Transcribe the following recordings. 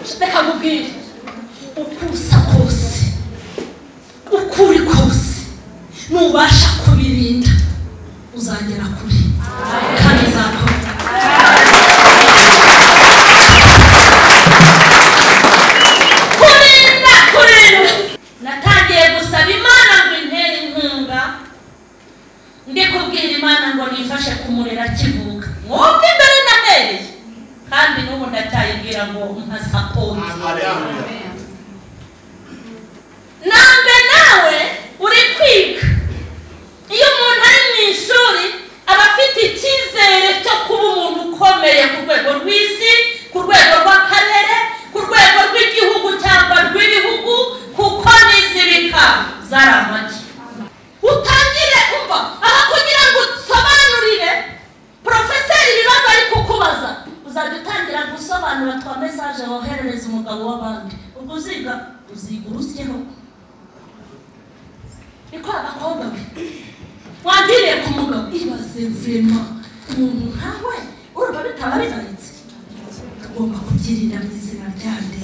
Reka nkubwire, ukusa kose, ukuri kose, nubasha kubirinda uzagera kure kandi uzakora. Kurinda, kurinda. Natangiye gusaba Imana ngo intere inkunga, ndi kubwira Imana ngo nifashe kumurera kivuka. Mwumve imbere nahereye, kandi n'ubu ndacyayibwira ngo mpa sapoti. Nambe nawe uri kwiga. Iyo umuntu ari mu ishuri aba afite icyizere cyo kuba umuntu ukomeye ku rwego rw'isi, ku rwego rw'akarere, ku rwego rw'igihugu cyangwa rw'ibihugu, kuko n'izibika zaramake. Utangire umva aho kugira ngo usobanurire porofeseri ibibazo ari kukubaza, uzajya utangira gusobanura twa mesaje woherereza umugabo w'abandi. Ubwo uziga urusyeho. Niko abakobwa be wagiriye ku mugabo, ibaze vrema umuntu nkawe urumva bitaba bigaritse. Tugomba kubyirinda mu izina rya nde?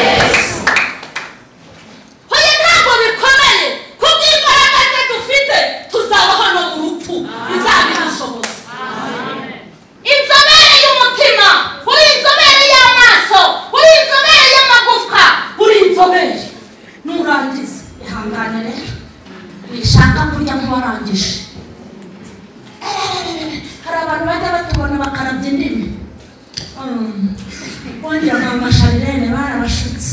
Yesu. Hoya ntabwo bikomeye, kubw'imbaraga ze dufite tuzabaho no mu rupfu bizabidushoboza. Inzobere y'umutima, uri inzobere y'amaso, uri inzobere y'amagufwa, uri inzobere. Nurangiza ihangane rero, wishaka kurya nk'uwarangije. Hari abantu bajya batubona bakarabya indimi, wongera ngo amasharirene barabashutse,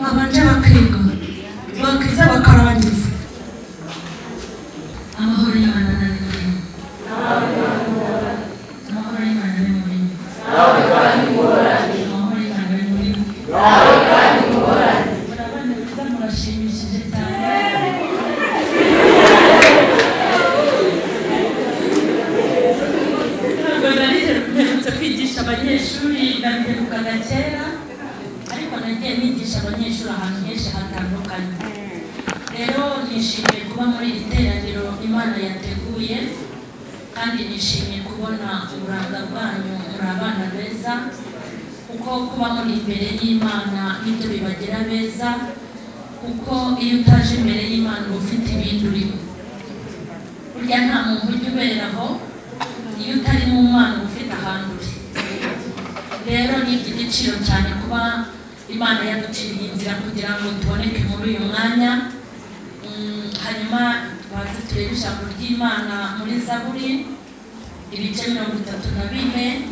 babanje bakiga, bakiza bakarangiza. Amahoro y'Imana ari muri mwe. Amahoro y'Imana ari muri mwe. Amahoro y'Imana ari muri mwe. Murabana beza, murashimishije cyane. Ntabwo nari mperutse kwigisha abanyeshuri, nabiherukaga kera, ariko nagiye nigisha abanyeshuri ahantu henshi hatandukanye. Rero nishimiye kuba muri iri teraniro Imana yateguye, kandi nishimiye kubona uburanga bwanyu. Muri abana beza, kuko kuba muri imbere y'Imana nibyo bibagira beza, kuko iyo utaje imbere y'Imana uba ufite ibindi urimo. Burya nta muntu ujya uberaho, iyo utari mu Mana uba ufite ahantu uri. Rero ni iby'igiciro cyane kuba Imana yaduciriye inzira kugira ngo tuboneke muri uyu mwanya. Hanyuma tubanze turebe ijambo ry'Imana muri Zaburi ibice 34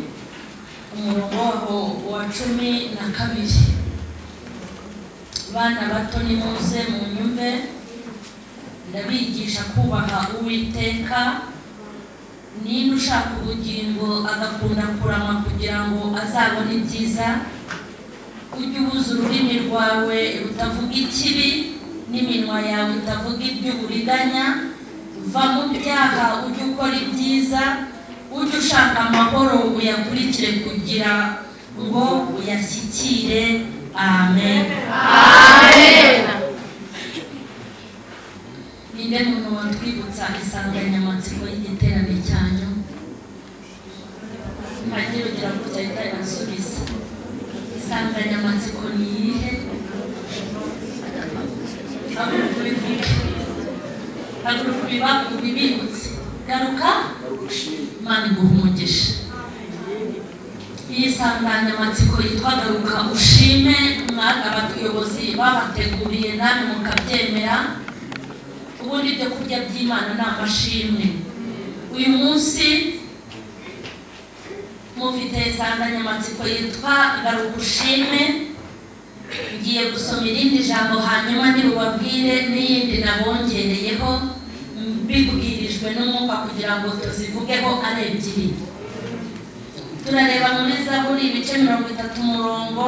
umurongo waho wa 12. Bana bato nimuze munyumve, ndabigisha kubaha Uwiteka. Niba ushaka ubugingo agakunda kurama kugira ngo azabone ibyiza, ujye ubuza ururimi rwawe rutavuga ikibi, n'iminwa yawe itavuga iby'uburiganya. Va mu byaha ujye ukora ibyiza, ujye ushaka amahoro uyakurikire kugira ngo uyashyikire. Amen. Amen. Ninde muntu watwibutsa insanganyamatsiko y'igiterane cyanyu? Ntagire ugira gutya ahita ansubiza. Insanganyamatsiko ni iyihe? Haguruka ubivuge, haguruka ubibibutse. Garuka, Imana iguhe umugisha. Iyi nsanganyamatsiko yitwa Garuka Ushime, abayobozi babateguriye namwe mukabyemera. Ubundi ibyo kurya by'Imana ni amashimwe. Uyu munsi mufite insanganyamatsiko yitwa Garuka Ushime. Ngiye gusoma irindi jambo hanyuma nirubabwire n'iyindi nabongereyeho mbibwirijwe n'umwuka kugira ngo tuzivugeho ari ebyiri. Turareba muri Zaburi ibice 30 umurongo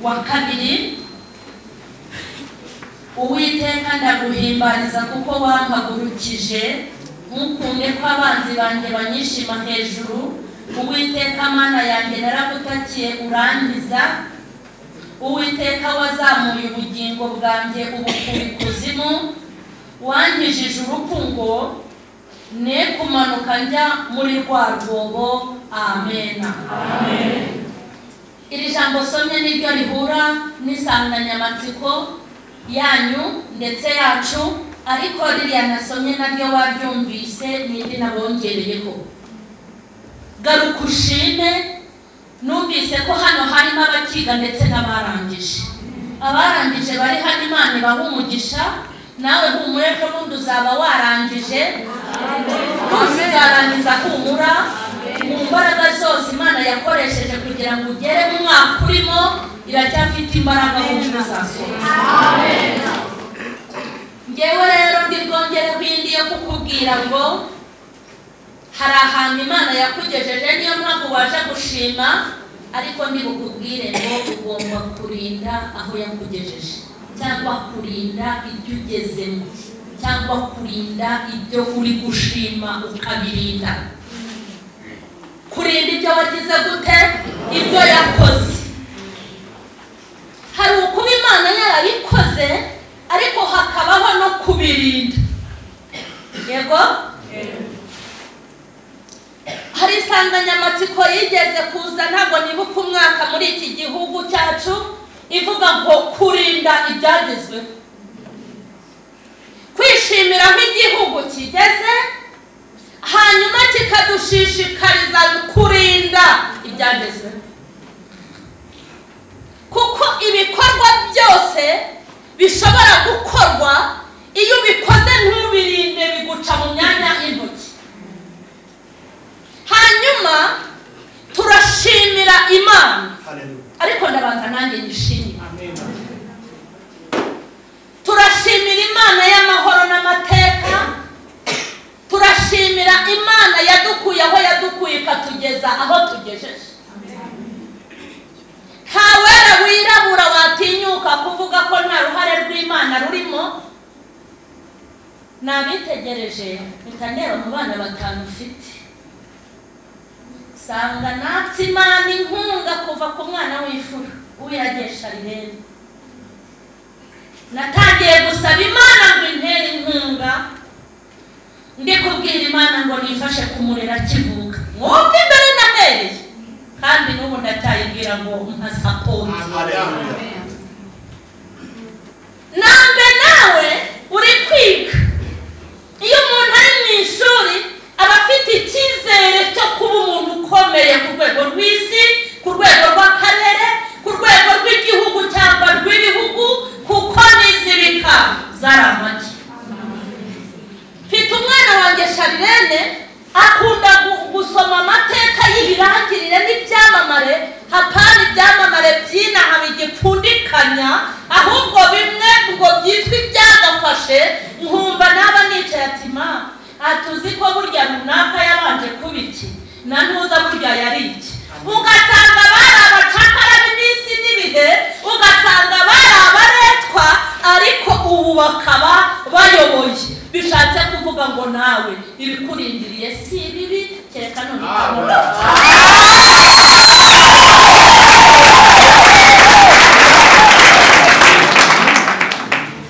wa 2. Uwiteka ndaguhimbariza kuko wampagurukije, ntukunde ko abanzi banjye banyishima hejuru. Uwiteka Mana yanjye naragutakiye urangiza. Uwiteka wazamuye ubugingo bwanjye ubukura ikuzimu, wankijije urupfu ngo ne kumanuka njya muri rwa rwobo. Amena. Amen. Ijambo somye niryo rihura n'insanganyamatsiko yanyu ndetse yacu, ariko ririya nasomye naryo waryumvise n'indi nabongereyeho. Garuka ushime. Numvise ko hano harimo abakiga ndetse n'abarangije. Abarangije bari hano, Imana ibahe umugisha. Nawe humura, ejo bundi uzaba warangije, uzarangiza. Humura, mu mbaraga zose Imana yakoresheje kugira ngo ugere mu mwaka urimo, iracyafite imbaraga, humura uzasohoka. Ngewe rero ndi bwongereho indi yo kukubwira ngo hari ahantu Imana yakugejeje, niyo mpamvu waje gushima, ariko ntibukubwire ngo ugomba kurinda aho yakugejeje, cyangwa kurinda ibyo ugezemo, cyangwa kurinda ibyo uri gushima, ukabirinda. Kurinda ibyo wagize gute, ibyo yakoze. Hari ukuba Imana yarabikoze, ariko hakabaho no kubirinda. Yego, hari insanganyamatsiko yigeze kuza, ntabwo nibuka umwaka, muri iki gihugu cyacu, ivuga ngo kurinda ibyagezweho, kwishimira aho igihugu kigeze, hanyuma kikadushishikariza kurinda ibyagezweho, kuko ibikorwa byose bishobora gukorwa, iyo ubikoze ntubirinde biguca mu myanya y'intoki. Hanyuma turashimira Imana, ariko ndabanza nanjye nyishimire. Turashimira Imana y'amahoro n'amateka, turashimira Imana yadukuye aho yadukuye ikatugeza aho tugejeje. Nta wera wirabura watinyuka kuvuga ko nta ruhare rw'Imana rurimo. Nabitegereje mpita ndeba mu bana batanu ufite, sanga natse Imana inkunga kuva ku mwana w'imfura uwiragesha Rirene. Natangiye gusaba Imana ngo intere inkunga, ndi kubwira Imana ngo nifashe kumurera akivuka, mwumve imbere nahereye, kandi n'ubu ndacyayibwira ngo mpa support. Nambe nawe uri kwiga, iyo umuntu ari mu ishuri aba afite icyizere cyo kuba umuntu ukomeye ku rwego rw'isi, ku rwego rw'akarere, ku rwego rw'igihugu cyangwa rw'ibihugu, kuko n'izibika zari amagi. Mfite umwana wanjye Sharirene, akunda gusoma amateka y'ibirangirire n'ibyamamare. Hapana ibyamamare by'inaha bigipfundikanya, ahubwo bimwe ngo byitwa ibyagafashe. Nkumva naba nicaye ati: "Ma, atuzi ko burya runaka yabanje kuba iki, na ntuza burya yari iki?" Ugasanga bari abacakara b'iminsi n'ibihe, ugasanga bari abaretwa, ariko ubu bakaba bayoboye. Bishatse kuvuga ngo nawe ibikurindiriye si bibi, kereka none utabona.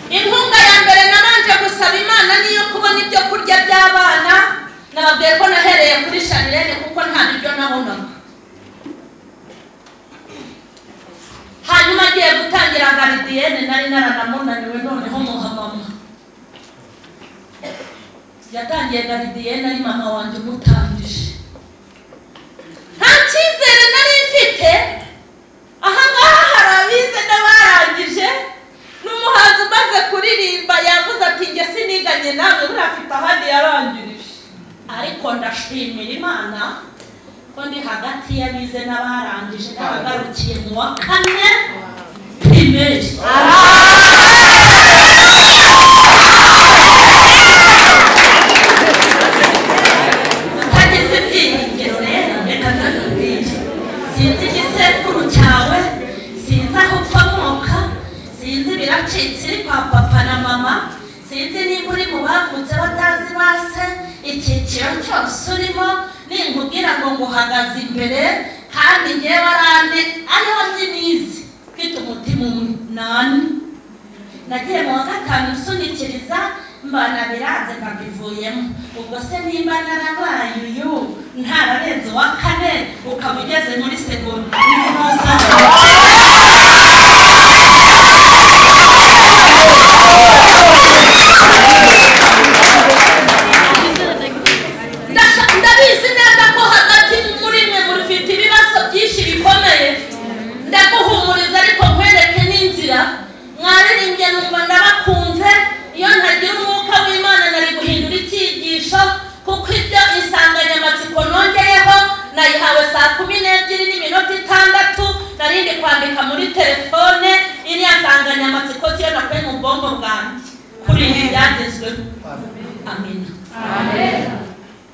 Inkunga ya mbere nabanje gusaba Imana niyo kubona ibyo kurya by'abana. Nababwiye ko nahereye kuri Sharirene kuko nta biryo nabonaga. Hanyuma agiye gutangira gardienne, nari naranamunaniwe, noneho muha mama. Yatangiye gardienne ari mama wanjye umutangije. Nta cyizere nari mfite. Aha ngaha hari abize n'abarangije, n'umuhanzi umaze kuririmba yavuze ati: "Njye siniganye nawe, buriya afite ahandi yarangirije." Ariko ndashimira Imana ko ndi hagati y'abize n'abarangije n'abagarukiye mu wa kane primaire. Utagize ibyiringiro rero, reka ndakubwire: sinzi igisekuru cyawe, sinzi aho ukomoka, sinzi biracitse iri kwa papa na mama, sinzi niba uri mu bavutse batazi base. Icyiciro cyose urimo, ninkubwira ngo nguhagaze imbere, kandi ngewe arane ariho nzi nizi mfite umutima umwe nani. Nagiye mu wa gatanu nsunikiriza, mbana biranze, mbabivuyemo. Ubwo se nimba narabaye uyu ntararenze uwa kane, ukaba ugeze muri segonderi? Bigezweho. Amina.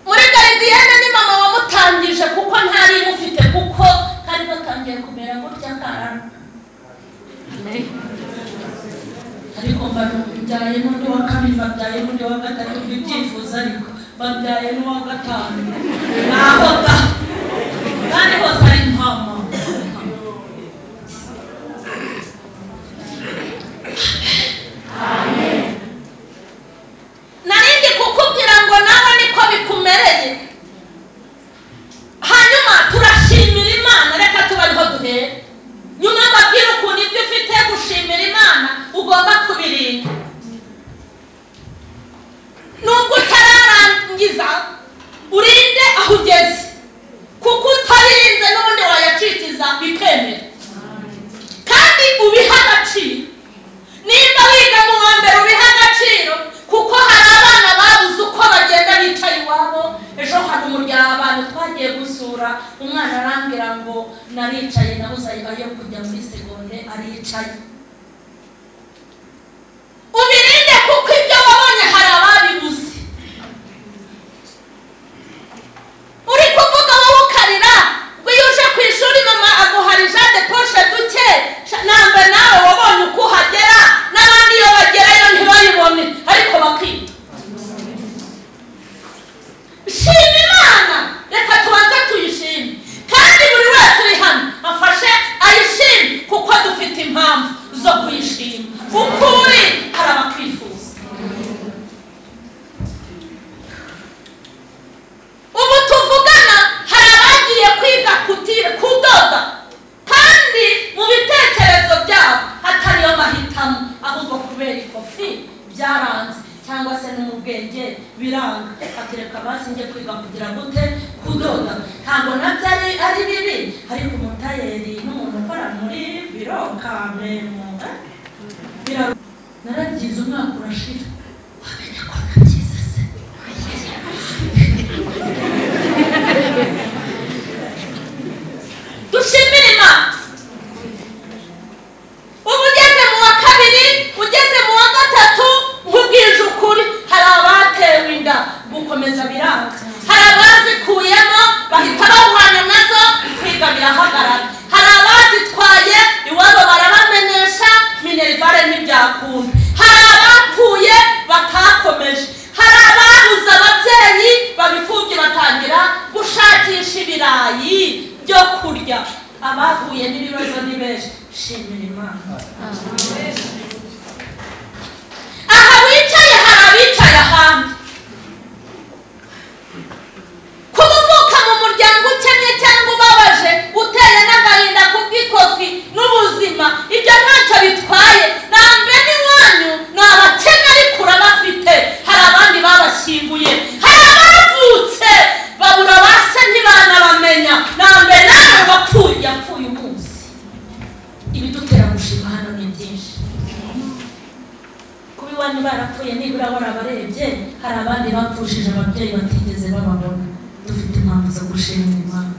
Muri garidiyene ni mama wamutangije kuko ntari mufite, kuko kari batangiye kumera gutya karara. Ariko mbabyaye n'undi wa kabiri, babyaye n'undi wa gatatu, ibyifuzo ariko babyaye n'uwa gatanu. Naho da kandi hose ari mpama. Narindi kukubwira ngo nawe niko bikumereye. Hanyuma turashimira Imana, reka tubariho duhere. Nyuma mbabwira ukuntu ibyo ufite gushimira Imana ugomba kubirinda. Nubwo utararangiza urinde aho ugeze, kuko utabirinze n'ubundi wayacikiza bikemera. Kandi ubiha agaciro. Nimba wiga mu wa mbere ubiha agaciro, kuko hari abana babuze uko bagenda bicaye iwabo. Ejo hari umuryango abantu twagiye gusura, umwana arambwira ngo naricaye nabuze ayo kujya muri segonde, aricaye. Ubirinde kuko ibyo wabonye hari ababibuze. Uri kuvuga wowe ukarira ngo iyo uje ku ishuri mama aguha de poche duke, namba nawe wabonye uko uhagera, n'abandi iyo bagerayo ntibayibone ariko bakiga. Shima Imana, reka tubanze tuyishime. Kandi buri wese uri hano afashe ayishime, kuko dufite impamvu zo kuyishima. Uko uri hari abakwifuza. Ubu tuvugana hari abagiye kwiga kudoda, kandi mu bitekerezo byabo hatariyo mahitamo, ahubwo kubera ikofi byaranze cyangwa se no mu bwenge biranga. Atereka basi njye kwiga kugira gute kudoda. Ntabwo nabyo ari bibi, ariko umutayeri n'umuntu ukora muri biro kamemo narabyize umwaka urashira, wamenya ko nabyize se. Dushimire Imana. Ubu ugeze mu wa kabiri, ugeze mu wa gatatu, nkubwije ukuri hari abatewe inda gukomeza biranga, hari abazikuyemo bahita bahwana nazo kwiga birahagarara, hari abazitwaye iwabo barabamenyesha minerivare ntibyakunda, hari abapfuye batakomeje, hari ababuze ababyeyi babifubye batangira gushakisha ibirayi byo kurya. Abahuye n'ibibazo ni benshi. Shimira Imana. Aha wicaye hari abicaye ahandi. Kuba uvuka mu muryango ukennye cyangwa ubabaje, uteye n'agahinda kubw'ikofi n'ubuzima, ibyo ntacyo bitwaye. Nambe n'iwanyu ni abakene ariko urabafite. Hari abandi babashyinguye, hari abavutse babura base ntibanabamenya. Nambe nawe wapfuye, yapfuye umunsi. Ibidutera gushima hano ni byinshi. Kuba iwanyu barapfuye nibura warabarebye, hari abandi bapfushije ababyeyi batigeze bababona. Dufite impamvu zo gushimira Imana.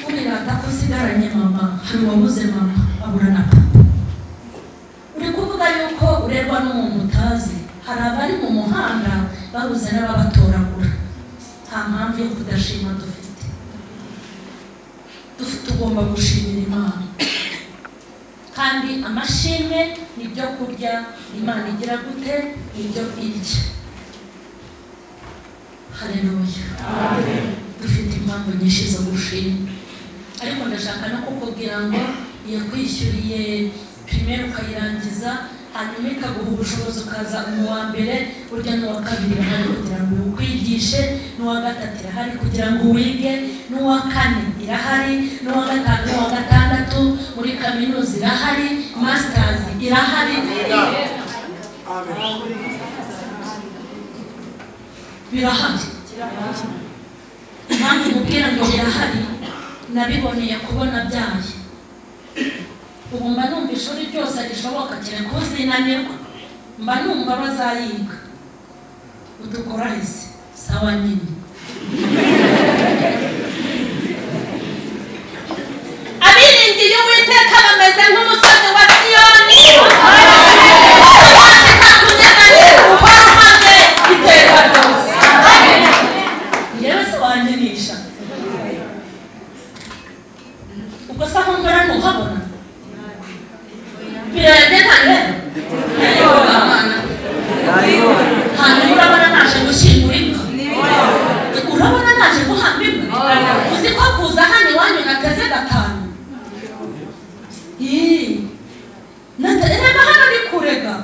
Urirata ko usigaranye mama, hari uwabuze mama abura na papa. Uri kuvuga yuko urerwa n'umuntu utazi, hari abari mu muhanda babuze n'ababatoragura. Nta mpamvu yo kudashima dufite. Tugomba gushimira Imana. Kandi amashimwe ni ibyo kurya Imana igira gute, ni ibyo irya. Haleluya. Dufite impamvu nyinshi zo gushima. Ariko ndashaka no kukubwira ngo yakwishyuriye primaire ukayirangiza, hanyuma ikaguha ubushobozi ukaza mu wa mbere, urya n'uwa kabiri irahari kugira ngo ukwigishe, n'uwa gatatu irahari kugira ngo wige, n'uwa kane irahari, n'uwa gatanu n'uwa gatandatu muri kaminuza irahari, masters irahari. Birahari. Impamvu mubwira ngo birahari, nabiboneye kubona byaye. Ubu mba numva ishuri ryose rishoboka kereka uzinanirwa, mba numva bazayiga. Udukora ese sawa nyine. Abiringiye Uwiteka bameze nk'umusozi wa Siyoni. Ubwo se aho nkora ntuhabona? Birende ntareba? Hanyuma urabona naje gushyingura inka? Urabona naje guhamba inka? Uzi ko kuza hano iwanyu nateze 5? Reba hano ni kurega.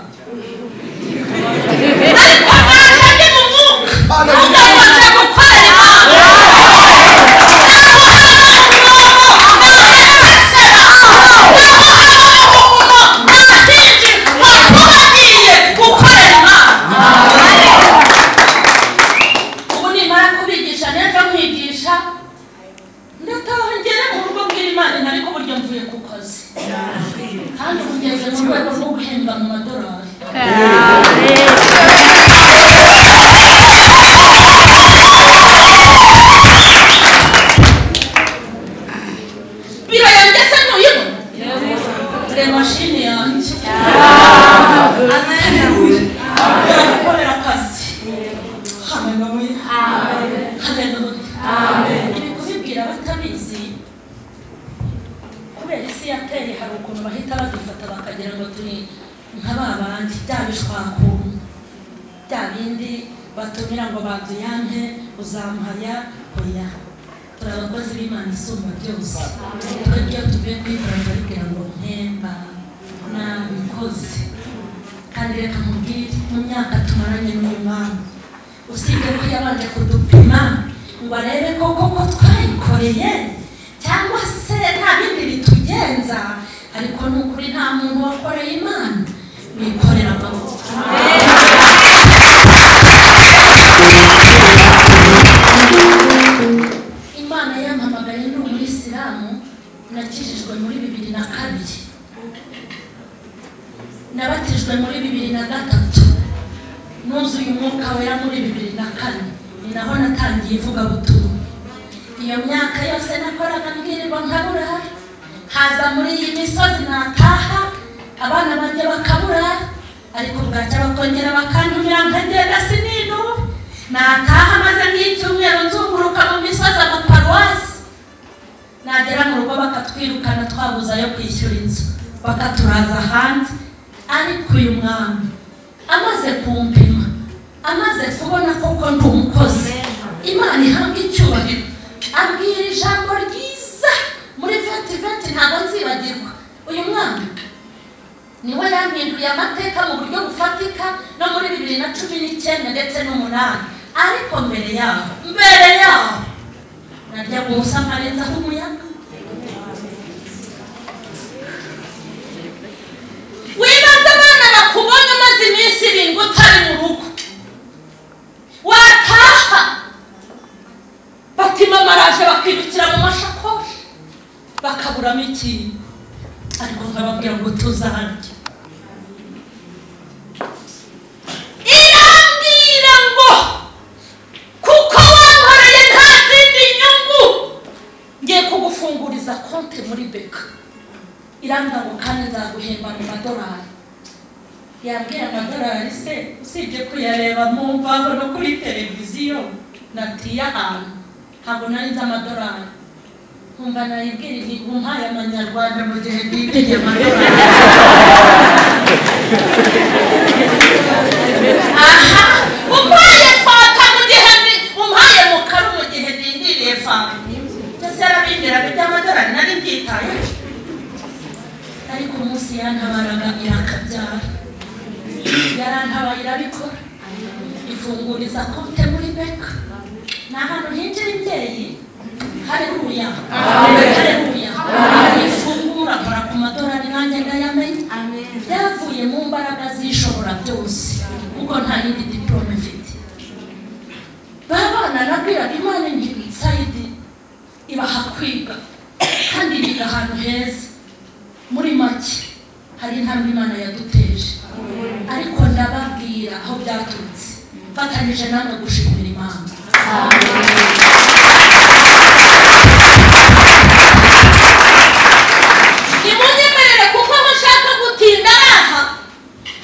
Ariko naje ndi mu mwuka. Ntugakoze gukorera Imana. Gukorera Imana. Ubu nimara kubigisha n'ejo nkwigisha ndataha ngere mu rugo mbwira Imana ntari ko buryo mvuye ku kazi. Kandi ubu ngeze mu rwego rwo guhembwa mu madolari. Biro yanjye se ntuyibona? Dore mashini yanjye. Gukorera akazi. Haleluya. Haleluya. Ibi kubibwira batabizi kubera isi yateye hari ukuntu bahita badufata bakagira ngo turi nka ba bandi bya bishwakuntu bya bindi batumira ngo baduyampe uzampaya. Oya, turi abakozi b'Imana isumba byose. Twebwe iyo tuvuye kuyikora turabibwira ngo mpemba nabikoze. Kandi reka nkubwire, mu myaka tumaranye n'uyu mwami, usibye ko yabanje kudupima ngo arebe koko ko twayikoreye cyangwa se nta bindi bitugenza, ariko ni ukuri nta muntu wakoreye Imana wikorera amaboko. Imana yampamagaye ndi umuyisilamu, nakijijwe muri 2002, nabatijwe muri 2003, nuzuye umwuka wera muri 2004, ni naho natangiye ivugabutumwa. Iyo myaka yose nakoraga mbwirirwa nkaburara, haza muri iyi misozi nataha abana banjye bakaburara, ariko bwacya bakongera bakantumira nkagenda sininube. Nataha maze nk'icyumweru nzunguruka mu misozi amaparuwasi, nagera mu rugo bakatwirukana twabuze ayo kwishyura inzu, bakaturaza hanze. Ariko uyu mwami amaze kumpima, amaze kubona koko ndi umukozi, Imana ihabwa icyubahiro, ambwira ijambo ryiza muri 2020 ntabwo nzibagirwa. Uyu mwami niwe yampinduriye amateka mu buryo bufatika no muri 2019 ndetse n'8. Ariko mbere yaho naryaga ubusa nkarenzaho umuyaga. Wibaza abana bakubonye umaze iminsi 7 utari mu rugo, wataha bati mama araje, bakirukira mu mashakoshi bakaburamo ikintu. Ariko nkababwira ngo tuzarye. Irambwira ngo kuko wankoreye nta zindi nyungu, ngiye kugufunguriza konti muri beka. Irambwira ngo kandi nzaguhemba mu madolari. Yambwira amadolari se usibye kuyareba mu mvaho no kuri televiziyo natiye ahantu, ntabwo nari nzi amadolari. Nkumva nayibwira nti umpaye amanyarwanda mu gihe nindiriye amadolari. Aha, umpaye fanta mu gihe umpaye mukaru mu gihe nindiriye fanta. Byose yarabindiraga iby'amadolari nari mbyitayeho. Ariko umunsi yantabaraga irakabyara, yarantabaye irabikora, ifunguriza konte muri beka. Ni ahantu hinjira imbyeyi. Haleluya, haleluya. Ifungura nkora ku madolari nanjye ndayamenya. Byavuye mu mbaraga zishobora byose, kuko nta yindi diplome mfite. Ba bana nabwiraga Imana nti Sayidi ibaha kwiga kandi biga ahantu heza. Muri make hari intambwe Imana yaduteje, ariko ndababwira aho byaturutse. Mfatanyije namwe gushimira Imana. Nimunyemerere kuko mushaka gutinda aha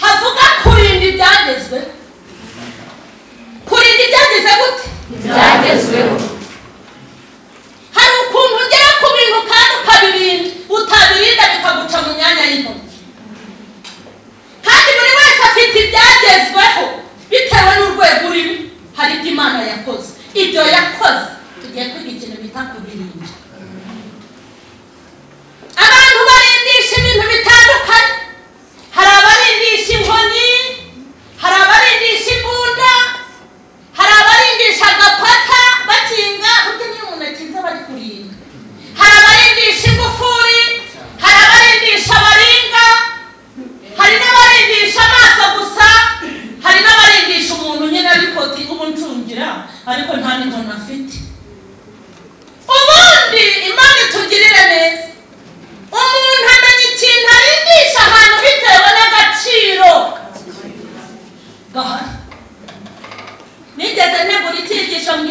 havuga kurinda ibyagezweho. Kurinda ibyageze gute? Ibyagezweho. Hari ukuntu ugera ku bintu kandi ukabirinda.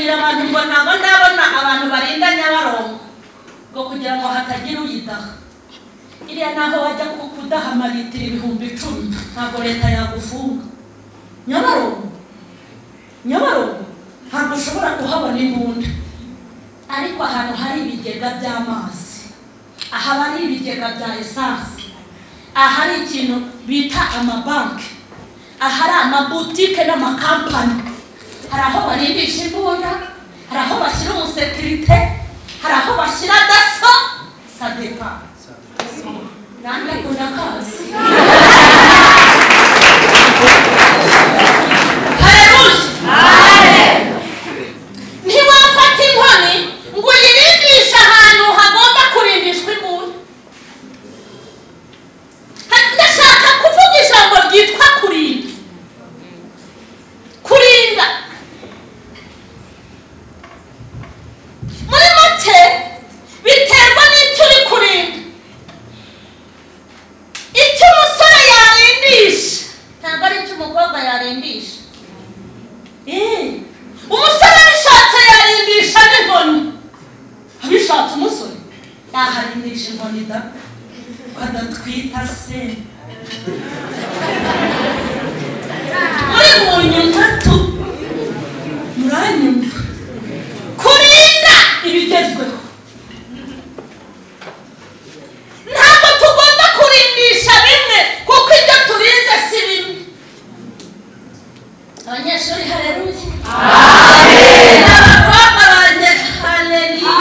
Mbwira abantu ngo ntabwo ndabona abantu barinda Nyabarongo ngo kugira ngo hatagira uyidaha. Iriya naho wajya kudaha amaritiro 10,000 ntabwo leta yagufunga. Nyabarongo, Nyabarongo ntabwo ushobora kuhabona imbunda, ariko ahantu hari ibigega by'amazi, ahaba ari ibigega bya esanse, ahari ikintu bita amabanki, ahari amabutike n'amakampani, hari aho barindisha imbunda, hari aho bashyira umusekirite, hari aho bashyira daso, sadepa. Nanjye akunda kazi. Haleluya. Ntiwafata inkoni ngo uyirindishe ahantu hagomba kurindishwa imbunda. Ndashaka kuvuga ijambo ryitwa kurinda. Kurinda muri make biterwa n'icyo uri kurinda. Icyo umusore yarindisha ntabwo ari icyo umukobwa yarindisha. Umusore abishatse yarindisha n'inkoni. Abishatse umusore yaharindisha inkoni da adatwita se. Muri munyumva tu, muranyumva. Kurinda ibigezweho. Ntabwo tugomba kurindisha bimwe kuko ibyo turinze si bimwe. Abanyeshuri haleluya. Amen. Abakobwa banjye haleluya.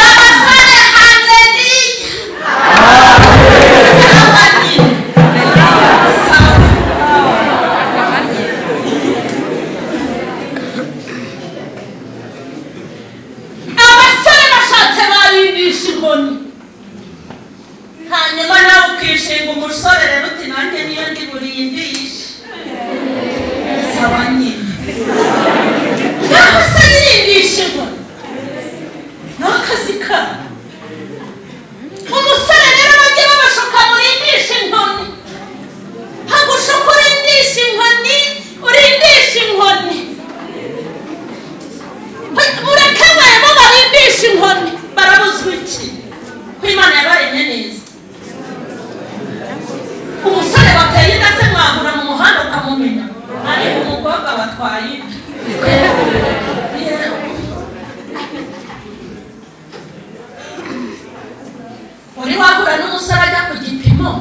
Abasore haleluya. Abasore bashatse barindisha inkoni, hanyuma nawe ukishinga umusore rero uti nanjye niyo ndi burindishe. Saba nyine naho se yirindisha inkoni ni akazi kawe. Umusore rero bajye babashuka murindisha inkoni, hagushuka urindisha inkoni, urindisha inkoni. Mureke mwebo barindisha inkoni, barabuzwa iki? Ko Imana yabaremye neza. Umusore bateye inda se mwahura mu muhanda ukamumenya, ariko umukobwa batwaye inda. Wari wahura n'umusore ajya ku gipimo?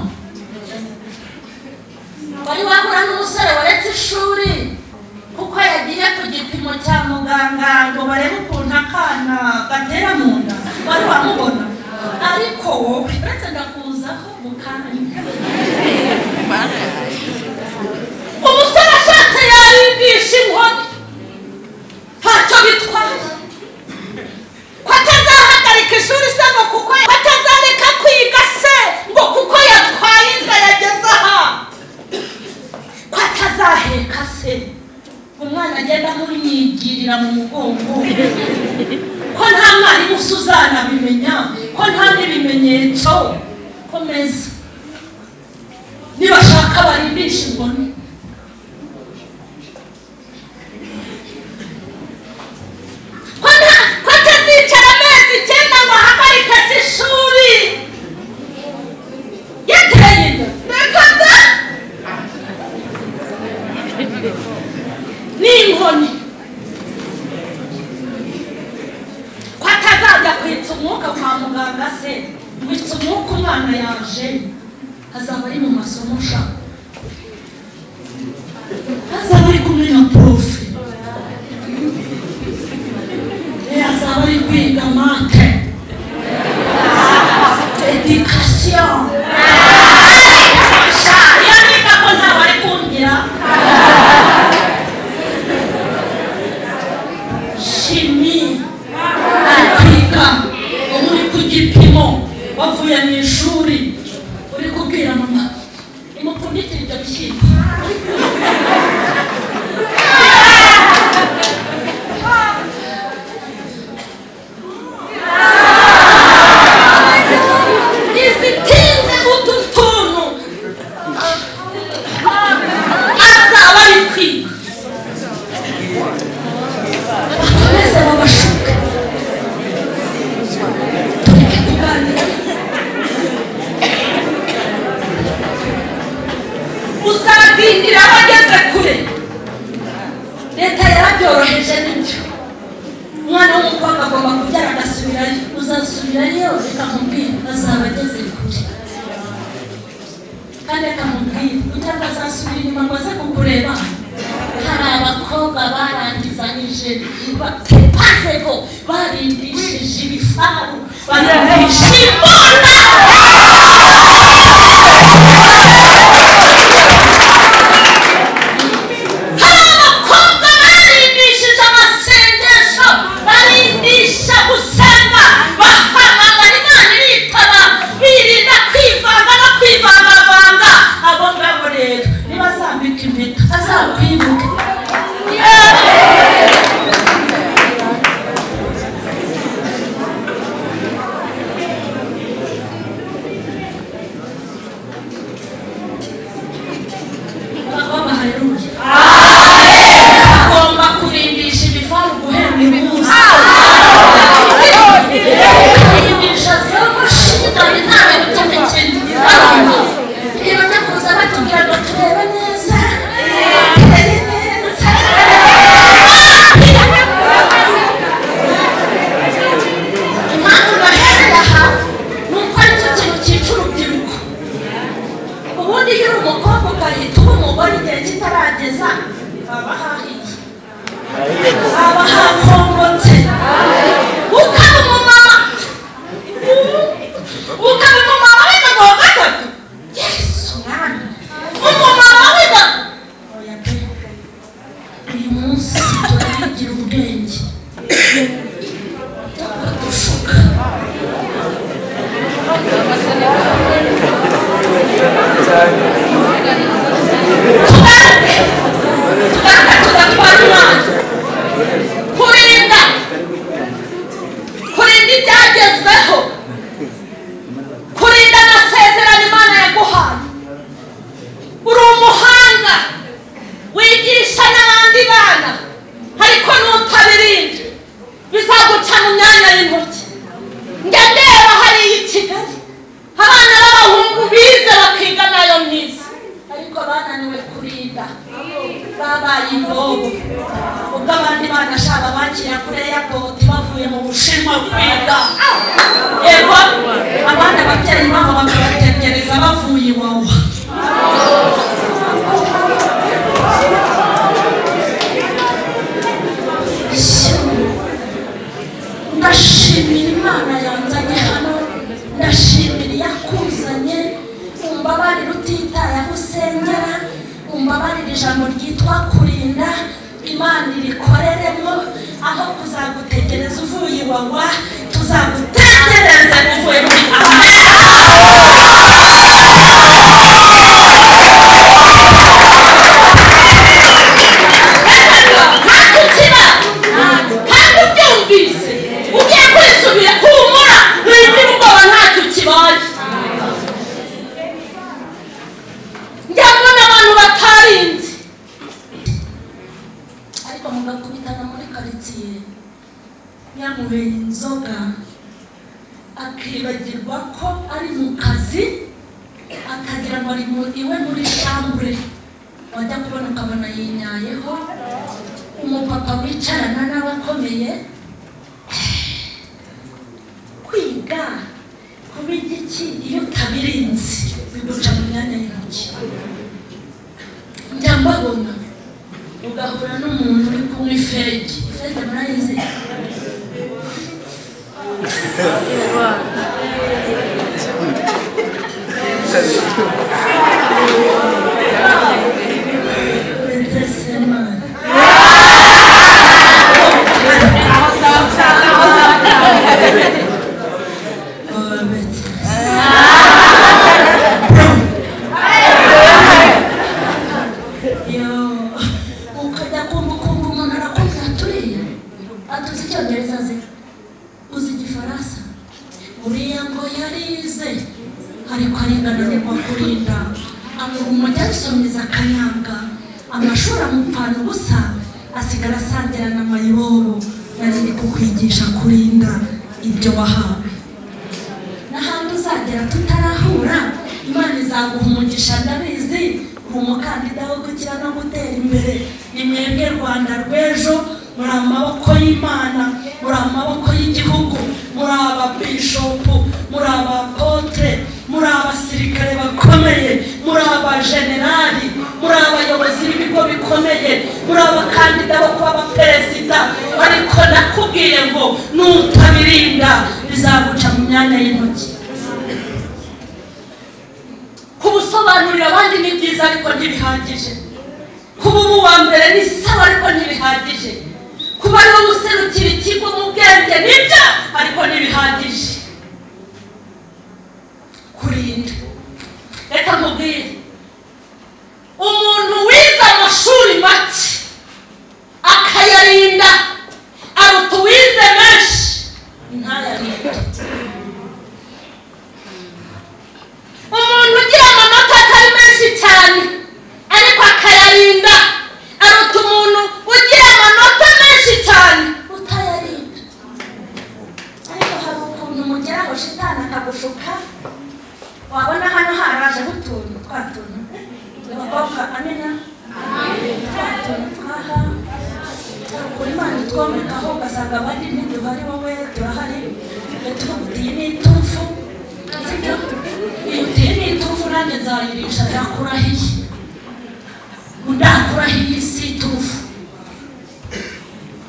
Wari wahura n'umusore waretse ishuri kuko yagiye ku gipimo cya muganga ngo barebe ukuntu akana gatera mu nda? Wari wamubona? Ariko wowe uretse ndakuzaho mu kanya. Umusore ashatse yarindisha inkoni ntacyo bitwaye, ko atazahagarika ishuri se ngo kuko atazareka kwiga se ngo kuko yatwaye inda yageze aha, ko atazaheka se umwana agenda amwigirira mu mugongo, ko nta mwarimu uzanabimenya, ko nta n'ibimenyetso. Komeza nibashaka barindisha inkoni. Ko atazicara amezi 9 ngo ahagarike se ishuri yateye inda. Reka da ni inkoni. Ko atazajya kwitsa umwuka kwa muganga se witsa umwuka umwana yaje, azaba ari mu masomo sha, azaba ari kumwe na profe, azaba ari kwiga mate education. Iyo niga ko ntawe ari kungira shimi, ari kwiga ubu uri ku gipimo, wavuye mu ishuri uri kubwira mama imupfundikire ibyo bishyimbo. Izitize utu tuntu azaba ari kwiga. Azadindira abageze kure. Leta yarabyoroheje n'ibyo. Umwana w'umukobwa agomba kubyara agasubirayo. Uzasubirayo reka nkubwire azaba ageze kure. Kandi reka nkubwire ujya azasubira inyuma ngo aze kukureba. Hari abakobwa barangizanyije batepazeho barindishije ibifaru barindisha imbunda. Hari abakobwa barindishije amasengesho, barindisha gusenga, bahamagara Imana iritaba, birinda kwivanga no kwivangavanga. Abo ngabo rero nibazambika impeta azakwibuke. Abakobwa haleluya. Agomba kurindisha ibifaru guhera uyu munsi. Kurindisha z'amashinga nta bintu by'imikino. Niba kuza batubwira ngo turebe neza, turebe neza. Impamvu bahereye aha ni uko aricyo kintu cyica urubyiruko. Ubundi iyo uri umukobwa ugahita uba umugore igihe kitarageza, haba hahiye, haba hakongotse. Ukaba umumama, ukaba umumama wiga mu wa gatatu. Yesu mwana, umumama wiga. Oya pe, uyu munsi turabigira ubwenge bwo kudushuka. Tugaruke, tugaruke tudatwara umwana. Kurinda, kurinda ibyagezweho, kurinda amasezerano Imana yaguhaye. Uri umuhanga wigisha n'abandi bana, ariko nutabirinda bizaguca mu myanya y'intoki. Njya ndeba hariya i Kigali abana b'abahungu bize bakiga nayo myiza, ariko bananiwe kurinda, babaye imbobo. Ubwo abandi bana shaba bakira kuri airport bavuye mu Bushinwa kwiga, yego abana ababyeyi babo bakabategereza bavuye iwawa. Ndashimira Imana yanzanye hano, ndashimira iyakuzanye. Umbabarire utitaye aho usengera, umbabarire ijambo ryitwa kurinda Imana irikoreremo. Aho kuzagutegereza uvuye iwawa, tuzagutegereza uvuye muri Amerika. Ntacyo kiba kandi ubyumvise ugiye kwisubira humura, wigira ubwoba ntacyo kibaye. Njya mbona abantu batarinze ariko mugakubitana muri karitsiye yanyweye inzoga akibagirwa ko ari mu kazi, akagira ngo ari iwe muri shambure. Wajya kubona ukabona yinyayeho. Umupapa wicarana n'abakomeye. Kwiga kuba igiki iyo utabirinze biguca mu myanya y'intoki. Njya mbabona ugahura n'umuntu uri kunywa ifegi. Ifegi murayizi? Ukajya kumva ukumva umuntu arakubwira turiya atuzi icyongereza azi, uzi igifaransa, uriya ngo yarize ariko aringananirwa kurinda. Amuha umujya akanyanga, amashuri amupfana ubusa, asigara asangira na mayibobo. Nari ndi kukwigisha kurinda ibyo wahawe. N'ahandi uzagera tutarahura, Imana izaguha umugisha ndabizi. Uri umukandida wo gukira no gutera imbere. Ni mwebwe Rwanda rw'ejo, muri amaboko y'Imana, muri amaboko y'igihugu, muri ababishopu, muri abapotre, muri abasirikare bakomeye, muri abajenerali, muri abayobozi b'ibigo bikomeye, muri abakandida bo kuba abaperezida. Ariko nakubwiye ngo nutabirinda bizaguca mu myanya y'intoki. Kubusobanurira abandi ni byiza ariko ntibihagije. Kuba ubu wa mbere ni sawa ariko ntibihagije. Kuba ari wowe userukira ikigo mu bwenge nibyo ariko ntibihagije. Kurinda, reka nkubwire, umuntu wize amashuri make akayarinda aruta uwize menshi ntayarinde. Umuntu ugira amanota atari menshi cyane ariko akayarinda aruta umuntu ugira amanota menshi cyane utayarinda. Ariko hari ukuntu mugeraho shitani akagushuka, wabona hano harajeho utuntu twa tuntu abakobwa, amena, twa tuntu twaha kuri Imana twomekaho, ugasanga abandi ntiduhari wowe turahari. Tuvuga uti iyi ni iturufu, sibyo? Iyi ni iturufu nanjye nzayirisha, ndakurahiye, ndakurahiye, si iturufu.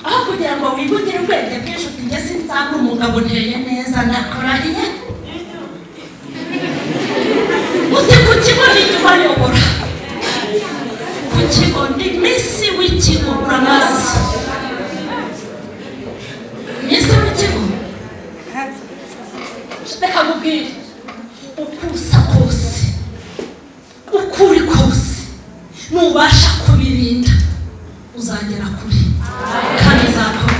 Aho kugira ngo wivugire ubwenge bwinshi uti njye sinzabura umugabo nteye neza, ndakurahiye. Uzi ku kigo nijya ubayobora, ku kigo ndi misi w'ikigo, uramazi misi w'ikigo. Reka nkubwire, uko usa kose, uko uri kose, nubasha kubirinda uzagera kure kandi uzakora.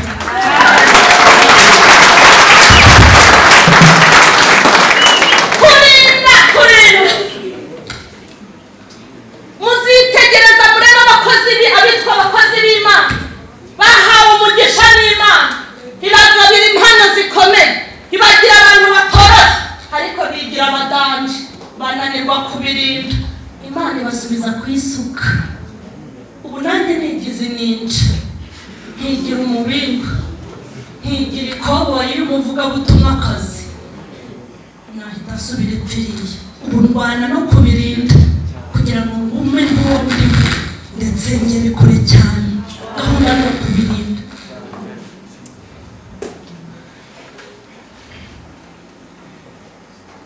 Kurinda, kurinda. Muzitegereza murebe abakozi abitwa abakozi b'Imana bahawe umugisha n'Imana, ibagabira impano zikomeye, ibagira abantu batoroshye, ariko bigira abadanje, bananirwa kubirinda. Imana ibasubiza ku isuka. Ubu nanjye nigize ninja, nkigira umubingo, nkigira ikoboyi y'umuvugabutumwakazi, nahita nsubira ipfiriye. Ubu ndwana no kubirinda kugira ngo ngume nk'uwo ndiwe, ndetse ngere kure cyane. Gahunda ni ukubirinda.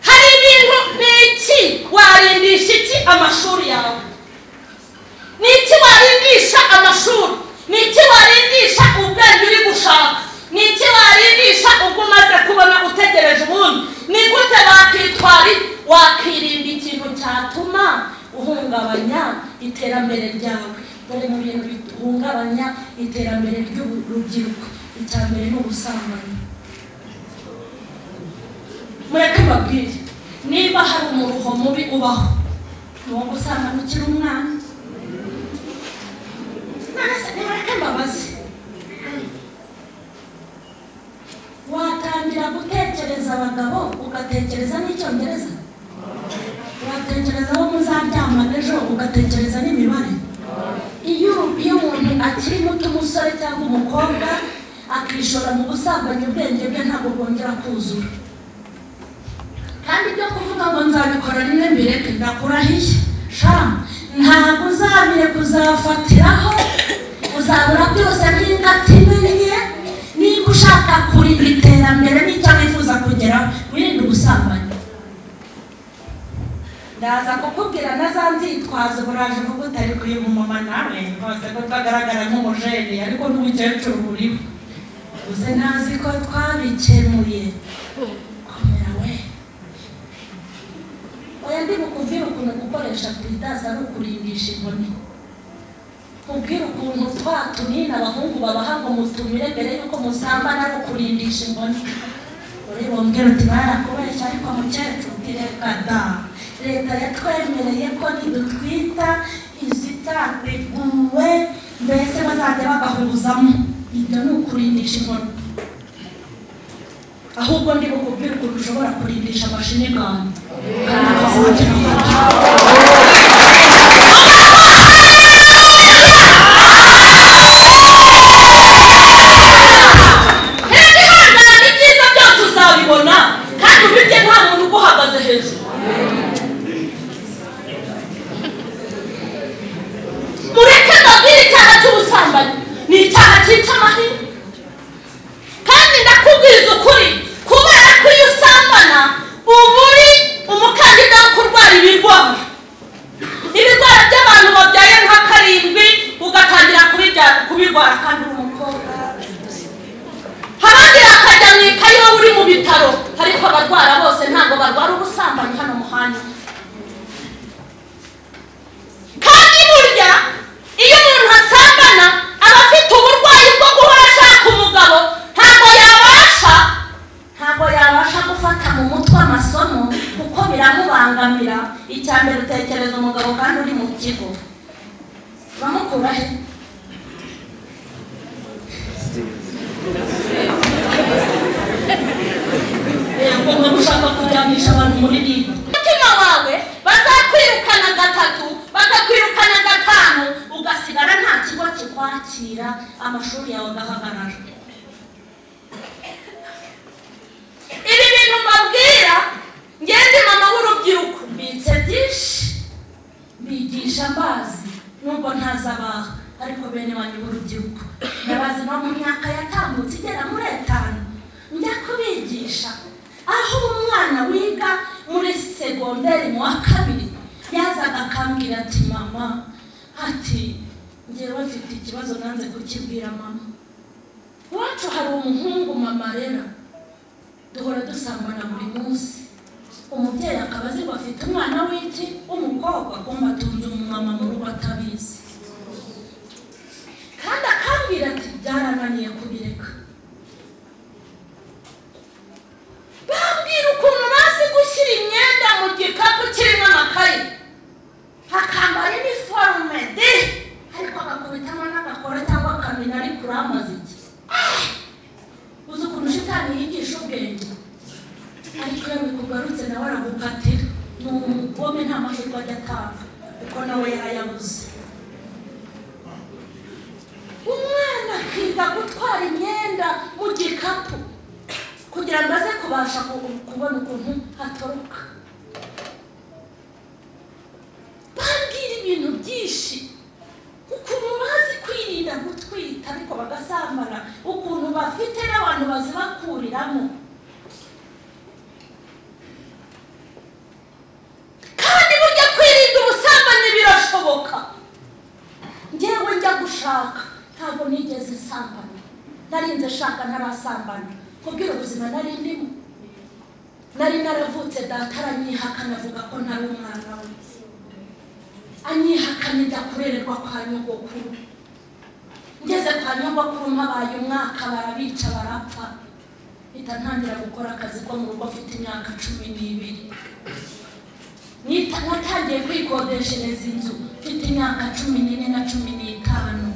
Hari ibintu, ni iki warindisha iki amashuri yawe? Ni iki warindisha amashuri? Ni iki warindisha ubwenge uri gushaka? Ni iki warindisha ubwo umaze kubona utegereje ubundi? Ni gute wakwitwara, wakirinda ikintu cyatuma uhungabanya iterambere ryawe? Dore mu bintu bihungabanya iterambere ry'urubyiruko, icya mbere ni ubusambanyi. Mureke mbabwire, niba hari umuruho mubi ubaho ni uwo gusambana ukiri umwana. Nimureke mbabaze, watangira gutekereza abagabo ugatekereza n'icyongereza, watekereza aho muzaryamana ejo ugatekereza n'imibare. Iyo umuntu akiri muto, umusore cyangwa umukobwa, akishora mu busambanyi, ubwenge bwe ntabwo bwongera kuzura. Kandi ibyo kuvuga ngo nzabikora rimwe mbireke, ndakurahiye sha, ntabwo uzabireka, uzafatiraho, uzabura byose nk'ingati imennye. Niba ushaka kurinda iterambere n'icyo wifuza kugeraho, wirinde ubusambanyi. Ndaza kukubwira na za nzitwazo buraje uvuga utari uyu mumama nawe rwose ko utagaragara nk'umujene ariko n'umukecuru buriho, uze ntazi ko twabikemuye. Komera we, oya ndi bukubwire ukuntu gukoresha puridasi ari ukurindisha inkoni. Nkubwire ukuntu twa tunini abahungu babaha ngo mutumire mbere y'uko musambana ari ukurindisha inkoni. Uri bumbwire uti barakubeshya ariko mukecuru, reka da, leta yatwemereye ko nidutwita izitateguwe mbese bazajya bagahuzamo. Ibyo ni ukurindisha inkoni. Ahubwo ndi bukubwire ukuntu ushobora kurindisha amashinigani kandi ukazagera kure. atabasha gufata mu mutwe amasomo kuko biramubangamira. Icya mbere utekereza umugabo kandi uri mu kigo, bamukura he? Ngo ushaka kujyanisha abantu muri ribu, umutima wawe bazakwirukana gatatu, bakakwirukana gatanu, ugasigara nta kigo kikwakira, amashuri yawe agahagarara. Ibi bintu mbabwira ngende mama w'urubyiruko, mbitse byinshi, mbigisha mbazi nubwo ntazabaha, ariko bene wanyu b'urubyiruko ndabazi no mu myaka yatambutse igera muri 5 njya kubigisha. Aho umwana wiga muri segonderi mu wa 2 yazaga akambwira ati mama, ati ngewe mfite ikibazo nanze kukibwira mama. Iwacu hari umuhungu mama rera duhora dusambana buri munsi, umubyeyi akaba azi ngo afite umwana w'iki w'umukobwa, kumva atunze umumama mu rugo atabizi, kandi akambwira ati byarananiye kubireka. Bambwira ukuntu bazi gushyira imyenda mu gikapu kirimo amakaye, hakambara iniforume de, ariko agakubitamo n'agakora cyangwa akamena, ariko uramaze iki? Uzi ukuntu shitani yigisha ubwenge, ariko iyo bikugarutse nawe aragukatira. Ni umugome, nta mahirwe ajya atanga kuko nawe yarayabuze. Umwana akiga gutwara imyenda mu gikapu kugira ngo aze kubasha kubona ukuntu atoroka. Bambwira ibintu byinshi, ukuntu bazi kwirinda gutwita ariko bagasambana, ukuntu bafite n'abantu bazibakuriramo. Kandi burya kwirinda ubusambanyi birashoboka. Ngewe njya gushaka ntabwo nigeze nsambana, narinze shaka ntarasambana, kubwira ubuzima nari ndimo. Nari naravutse data aranyihakana avuga ko ntari umwana we, anyihakana njya kurererwa kwa nyogokuru. Ngeze kwa nyogokuru mpabaye umwaka, barabica barapfa, mpita ntangira gukora akazi ko mu rugo mfite imyaka 12. Natangiye kwikodeshereza inzu mfite imyaka 14 na 15.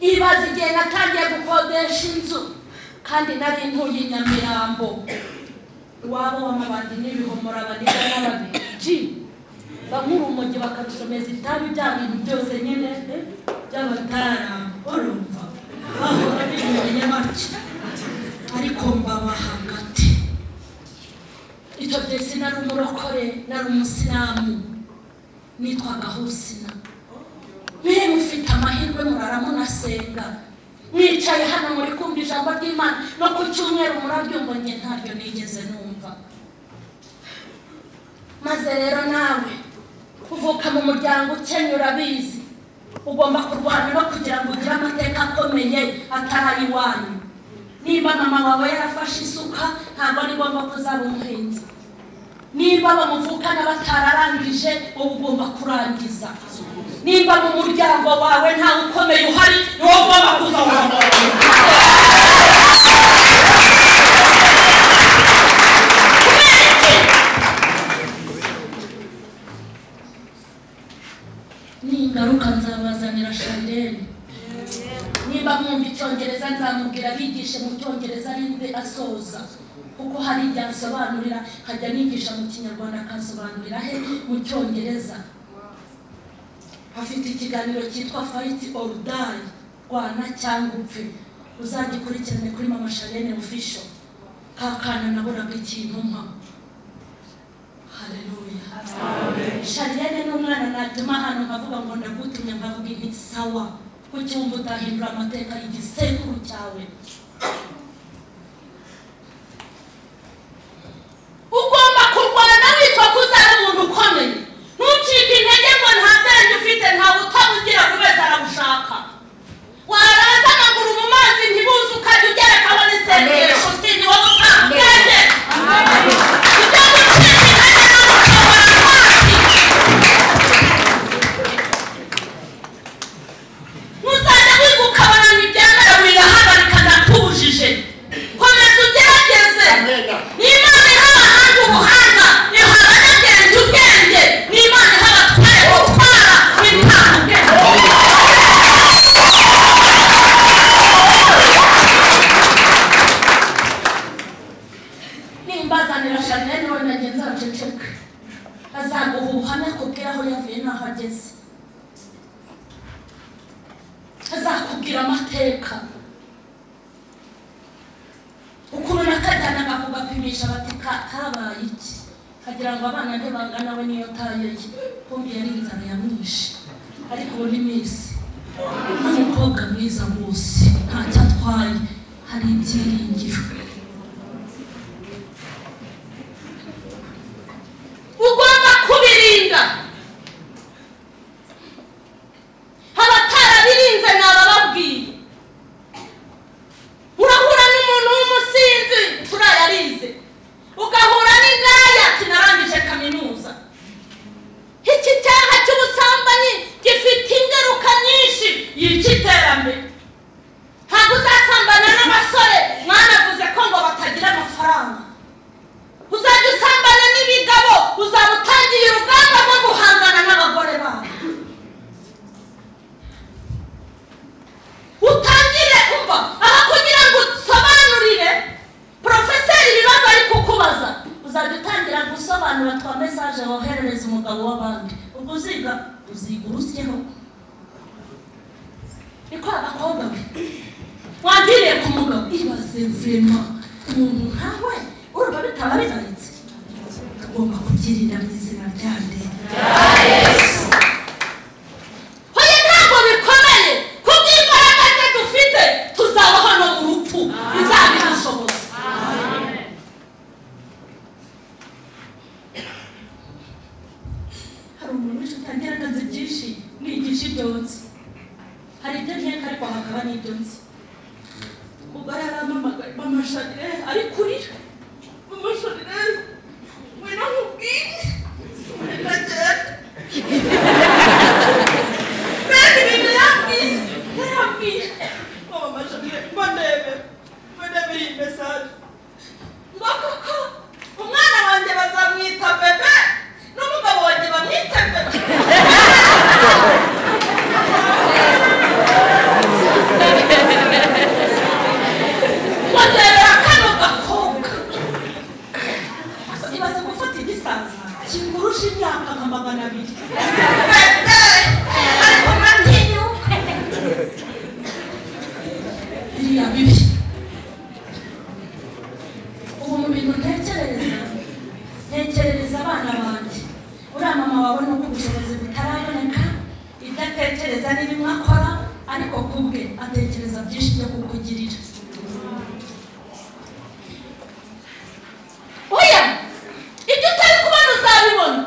Ibaze igihe natangiye gukodesha inzu, kandi nari ntuye i Nyamirambo, iwabo w'amabandi n'ibihomora abaniga n'ababiji banywa urumogi bakarusomeza itabi, bya bintu byose nyine by'abatara, urumva bahora bimenye batyo, ariko mbaba hagati. Icyo gihe sinari umurokore, nari umusilamu, nitwaga Husina. Mwe mufite amahirwe murara munasenga, mwicaye hano muri kumva ijambo ry'Imana, no ku cyumweru muraryumva, njye ntaryo nigeze numva. Maze rero nawe kuvuka mu muryango ukennye urabizi, ugomba kurwana no kugira ngo ugire amateka akomeye atari ay'iwanyu. Niba mama wawe yarafashe isuka ntabwo ari ngombwa ko uzaba umuhinzi. Niba bamuvukana batararangije, wowe ugomba kurangiza. Niba mu muryango wawe ntawe ukomeye uhari, ni wowe ugomba kuzawubona. Ningaruka nzabazanira Charlene. Niba mwumva icyongereza nzamubwira abigishe mu cyongereza arinde asoza, kuko hari igihe ansobanurira nkajya nigisha mu kinyarwanda akansobanurira he mu cyongereza. Afite ikiganiro cyitwa Fight or Die, rwana cyangwa upfe, uzagikurikirane kuri Mama Charlene Official. Kakana naburaga ikintu mpa. Haleluya. Charlene ni umwana natuma hano nkavuga ngo ndagutumye, nkavuga inti sawa, kuki wumva utahindura amateka y'igisekuru cyawe? Ugomba kurwana witwa ko uzaba umuntu ukomeye. Ntucike intege ngo nta bwenge ufite, ntawe utabugira, buri wese arabushaka. Waraza amaguru mu mazi ntibuze, ukajya ugerekaho n'isengesho uti ni wowe utanga ubwenge. Ujya gucika intege no gushobora amazi. Ntuzajya wiga ukabona ntibyemera, wigahagarika ndakuba. Nimbazanira Charlene wenda ngenzi araceceka, azaguha ubuhamya akubwira aho yavuye n'aho ageze, azakubwira amateka ukuntu nakajyanaga kugapimisha bati habaye iki, kagira ngo abana ntibangana we niyo taye ye, kumbi yari inzara yamwishe. Ariko ubu ni minsi n'umukobwa mwiza rwose ntacyo atwaye, hari ibyiringiro. Ugomba kubirinda. Abatarabirinze nabababwiye. Urahura n'umuntu w'umusinzi turayarize, ugahura n'indaya ati narangije kaminuza. Iki cyaha cy'ubusambanyi gifite ingaruka nyinshi, yica iterambere. Ntabwo uzasambana n'abasore mwanavuze ko ngo batagira amafaranga. Uzajya usambana n'ibigabo, uzaba utangiye urugamba rwo guhangana n'abagore babo. Utangire umva aho kugira ngo usobanurire porofeseri ibibazo ari kukubaza, uzajya utangira gusobanura twa mesaje woherereza umugabo w'abandi. Ubwo uziga urusyeho. Niko abakobwa be wagiriye ku mugabo, ibaze vrema umuntu nkawe urumva bitaba bigaritse. Tugomba kubyirinda mu izina rya nde? Yesu. Hoya ntabwo bikomeye, kubw'imbaraga ze dufite tuzabaho no mu rupfu bizabidushoboza. Hari umuntu wese utangira akazi byinshi nigisha ibyo nzi, hari ibyo nkeka ariko hakaba n'ibyo nzi. Umugore arampamagaye, mama Charlene ari kurira, mama Charlene ngwino nkubwire, ndagenda. Mbega ibintu yambwiye, yarambwiye mama Charlene ngo ndebe iyi mesaje, ngo koko umwana wanjye bazamwita bebe n'umugabo wanjye bamwita bebe. Ngo ndebera kano gakobwa, ibaze gufata igisaza kingurusha imyaka nka 200. Ariko muratinyuka biriya bibi. Ubu mu bintu ntekerereza abana banjye, uriya mama wawe nuko ubushobozi butaraboneka, ibyo atekereza ni bimwe akora, ariko kubwe atekereza byinshi byo kukugirira. Oya, ibyo utari kubona uzabibona.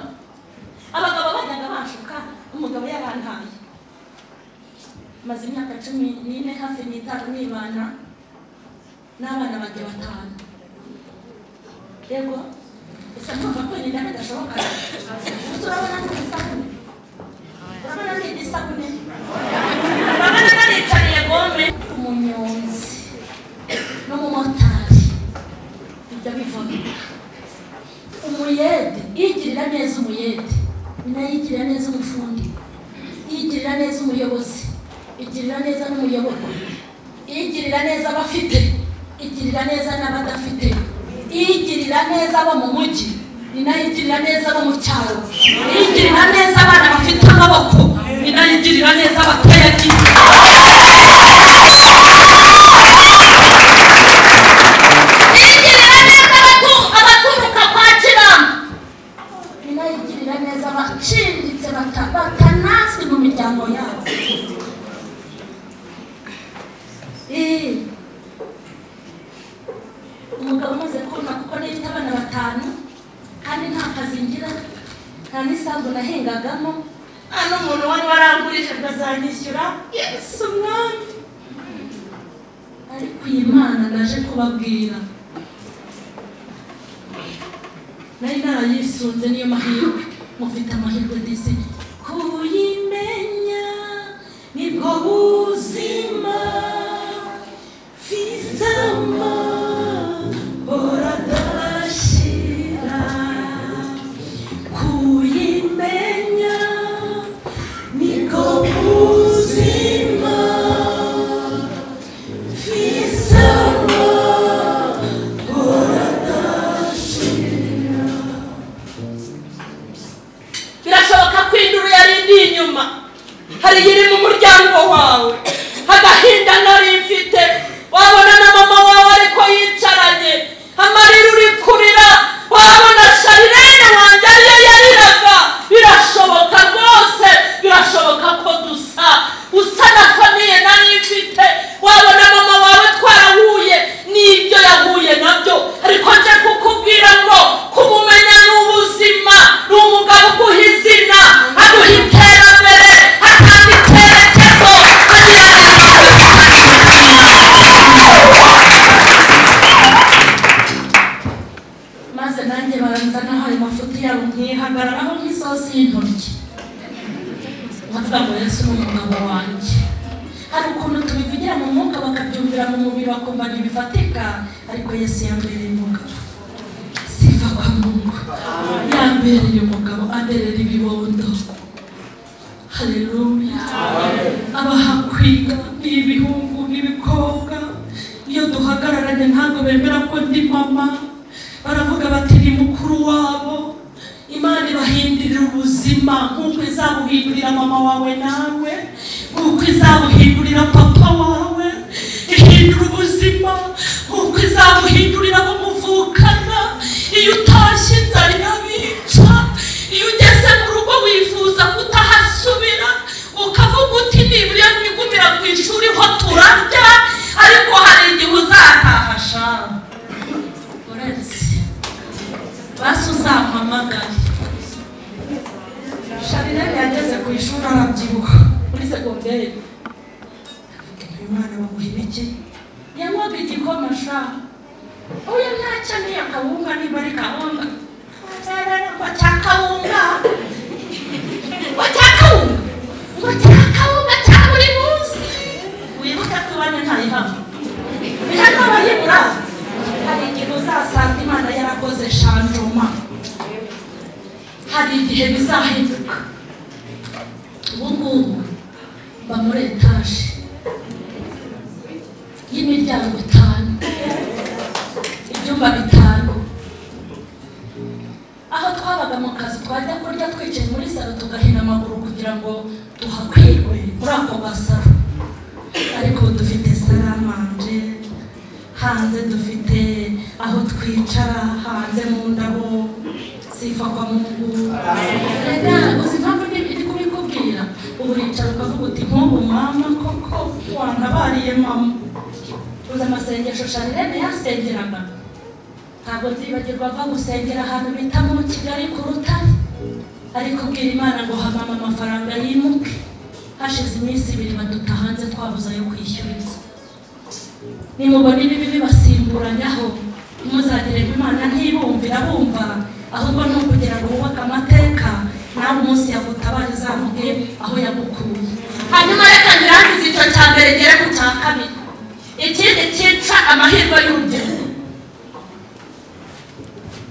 Abagabo bajyaga banshuka, umugabo yarantaye. Maze imyaka 14 hafi 5 nibana n'abana banjye 5. Yego, ese ndumva kwirinda bidashoboka. Urabona n'isabune, urabona n'isabune, urabona naricariye gome. Umunyonzi n'umumotari bijya bivamo. Umuyede yigirira neza, umuyede nayo yigirira neza, umufundi yigirira neza, umuyobozi igirira neza n'umuyoborwa, igirira neza abafite, igirira neza n'abadafite, igirira neza abo mu mujyi, ni nayo igirira neza abo mu cyaro, igirira neza abana bafite amaboko, ni nayo igirira neza abatayagira. Igirira neza abaturuka kwa Kiramba, ni nayo igirira neza abaciriritse batanazwi mu miryango yabo. Umugabo umaze kumva kuko nifite abana 5 kandi nta kazi ngira, nta n'isambu nahingagamo, nta n'umuntu wari warangurije ngo azanyishyura. Yesu mwami! Ariko iyi Mana naje kubabwira, nari narayisunze, niyo mahirwe mufite amahirwe disi kuyimenya nibwo buzima. Fisama oradashira, kuyimenya nibwo buzima. Fisama oradashira. mfite. Wabona na mama wawe ariko yicaranye, amarira uri kurira, wabona Sharirene wanjye ariyo yariraga. Birashoboka rwose, birashoboka ko dusa, usa na famiye nari mfite. Wabona mama wawe twarahuye n'ibyo yahuye nabyo, ariko nje kukubwira ngo kumumenya ni ubuzima, ni umugabo uguha izina, aguha iterambere, atanga icyerekezo. Maze nanjye baranzanaho ayo mafuti yabo nkihagararaho nk'isosi y'intoryi, nkavuga ngo Yesu ni umugabo wanjye. Hari ukuntu tubivugira mu mwuka bakabyumvira mu mubiri bakumva ntibifatika, ariko Yesu yambereye umugabo. Sifa kwa Mungu, yambereye umugabo, anderera ibibondo. Haleluya. Abahakwiga ni ibihungu n'ibikobwa, iyo duhagararanye ntabwo bemera ko ndi mama, baravuga bati ni mukuru wabo. Imana ibahindurira ubuzima nk'uko izabuhindurira mama wawe nawe, nk'uko izabuhindurira papa wawe. Ihindura ubuzima nk'uko izabuhindurira abo muvukana. Iyo utashye inzara irabica, iyo ugeze mu rugo wifuza kutahasubira, ukavuga uti nibura nigumira ku ishuri ho turarya, ariko hari igihe uzataha sha. Uretse basi uzampamagare. Sharirene yageze ku ishuri arabyibuha muri segonderi. Uyu mwana bamuha ibiki? Yanywaga igikoma sha. Oya ntacyo ni akawunga, niba ari kawunga. Ngo cya kawunga, ngo cya kawunga, ngo cya kawunga cya buri munsi. Wibuke ko iwanyu ntayihaba, ihano bayibura. Hari igihe uzasanga Imana yarakoze shanjoma, hari igihe bizahinduka. Ubu ngubu mba muri etaje y'imiryango 5, ibyumba 5. Aho twabaga mu kazi twajya kurya twicaye muri salo tugahina amaguru kugira ngo tuhakwirwe muri ako gasaro, ariko dufite salamanje hanze, dufite aho twicara hanze mu ndabo. Sifa kwa Mungu. Rega uzi impamvu ndi kubikubwira? Ubu uricara ukavuga uti nk'ubu mama koko wantabariye mama. Uzi amasengesho Sharirene yasengeraga, ntabwo nzibagirwa ava gusengera ahantu bita mu Kigali ku Rutare, ariko kubwira Imana ngo ha mama amafaranga yimuke. Hashize iminsi 2 baduta hanze twabuze ayo kwishyuriza. Nimubona ibibi bibasimburanyaho, ntimuzagire ngo Imana ntibumvira, bumva, ahubwo ni ukugira ngo wubake amateka, nawe umunsi yagutabara izamuge aho yagukuye. Hanyuma reka ngirangize icyo cya mbere ngere ku cya kabiri. Ikindi cyica amahirwe y'urubyiruko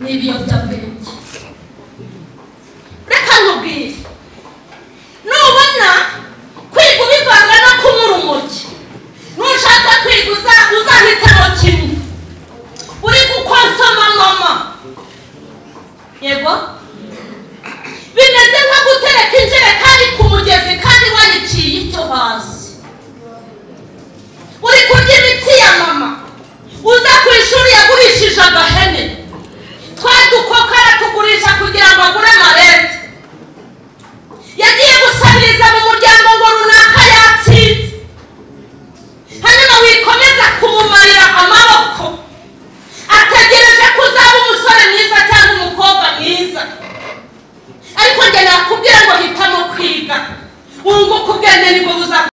ni ibiyobyabwenge. Reka nkubwire, nubona kwiga ubivanga no kunywa urumogi, nushaka kwiga uzahitamo kimwe. Uri gukonsoma mama, yego, bimeze nko gutereka injerekani ku mugezi kandi wayiciye icyo hasi. Uri kurya imitsi ya mama, uza ku ishuri yagurishije agahene, twa dukoko aratugurisha kugira ngo agure amarete. Yagiye gusabiriza mu muryango ngo runaka yatsinze, hanyuma wikomeza kumumarira amaboko, ategereje ko uzaba umusore mwiza cyangwa umukobwa mwiza. Ariko njye nakubwira ngo hitamo kwiga, wunguke ubwenge nibwo buzakora.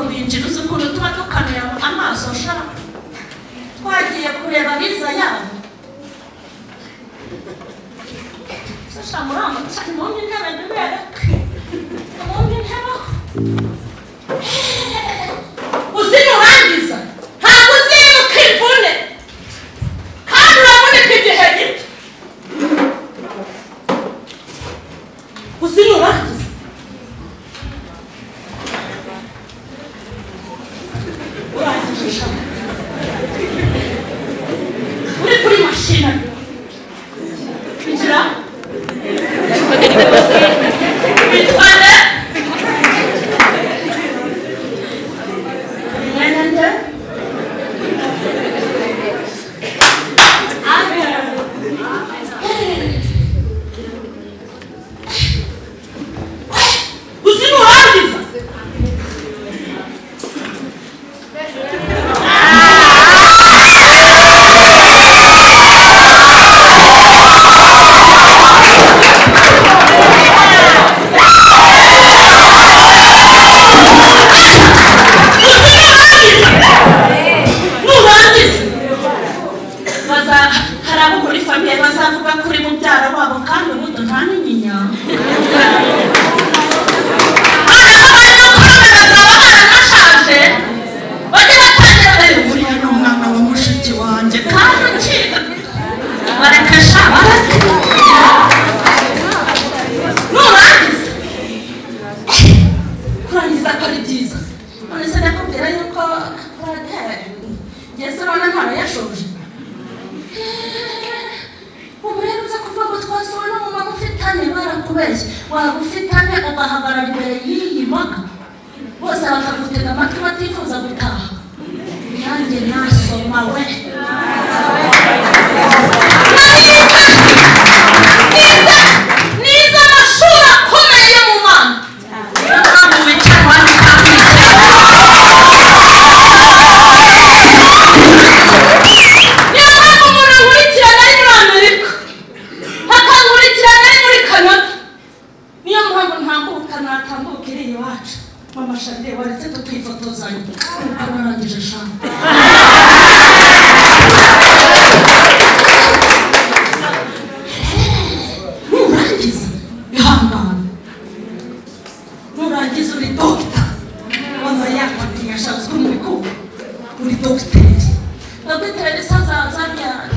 Winjira uzi ukuntu tuba dukanuye amaso sha, twagiye kureba biza yabo sasha muramutse mumpe intebe mbibereke, mumpe intebe. Uzi nurangiza ntabwo uzibuka imvune kandi uravunika igihe gito. Uzi nurangiza urangije sha, uri kuri mashini injira witwa nde? Mwene nde? Uzi nurangiza hari abo muri famiye bazavuga ko uri mubyara wabo kandi ubuto nta n'inyinya. Noneho abanyakorome bazaba baranashaje bajye batangira bari buriya ni umwana wa mushiki wanjye kandi ukiga bareke sha bareke. Nurangiza kurangiza ko ari byiza, none se ndakubwira yuko ngeze urabona ntarayashoje. Ubu rero uza kuvuga ngo twasuwe n'umumama ufitanye, barakubeshye. Waba ufitanye ugahagarara imbere y'iyi mbaga bose bakagutega amatwi batifuza gutaha. Nanjye nasoma we, nize amashuri akomeye yo mu Mana. Niyo mpamvu wicara iwanyu utakwicara. Niyo mpamvu umuntu ankurikirana ari muri Amerika, akankurikirana ari muri Canada. Niyo mpamvu ntambuka natambuka iri iwacu. Mama Sharire waretse tukifotozanya kuko warangije sha. Nurangiza ihangane, nurangiza uri dogita waza yakwatinya sha uzwi mu bikuba uri dogiteri. Dogiteri se azaza ryari?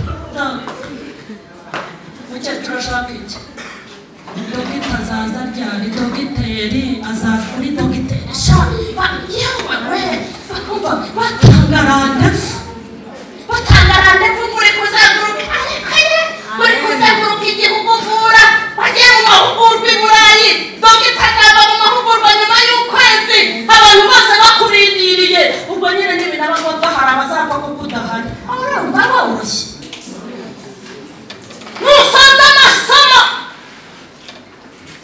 Mukecuru ashaka iki? Dogita azaza ryari? Dogiteri azaza uri dogiteri sha, yewe we bakumva batanga randevu, batanga randevu muri kuzenguruka, ariko ye muri kuzenguruka igihugu uvura, bagiye mu mahugurwa i Burayi. Dogita azava mu mahugurwa nyuma y'ukwezi, abantu bose bakurindiriye. Ubwo nyine n'ibinaba ngombwa hari abazapfa kuko udahari, urumva boroshye. Nusoza amasomo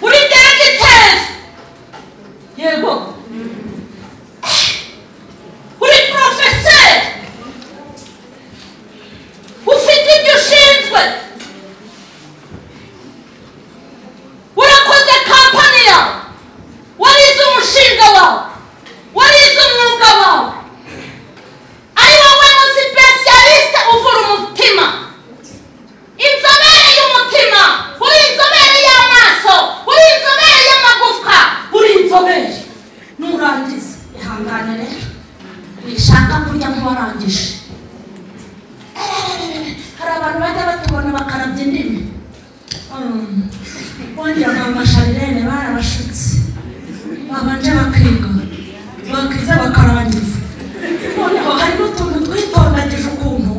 uri diregiteri, yego uri porofeseri, ufite ibyo ushinzwe, urakoze kampani yawe, warize umushinga wawe, warize umwuga wawe, ari wowe musipesiyalisite uvura umutima, inzobere y'umutima, uri inzobere y'amaso, uri inzobere y'amagufwa, uri inzobere. Nurangiza ihangane rero, wishaka kurya nk'uwarangije. Hari abantu bajya batubona bakarabya indimi, wongera ngo amasharirene barabashutse, babanje bakiga bakiza bakarangiza. Noneho hari n'utuntu twitondagije ukuntu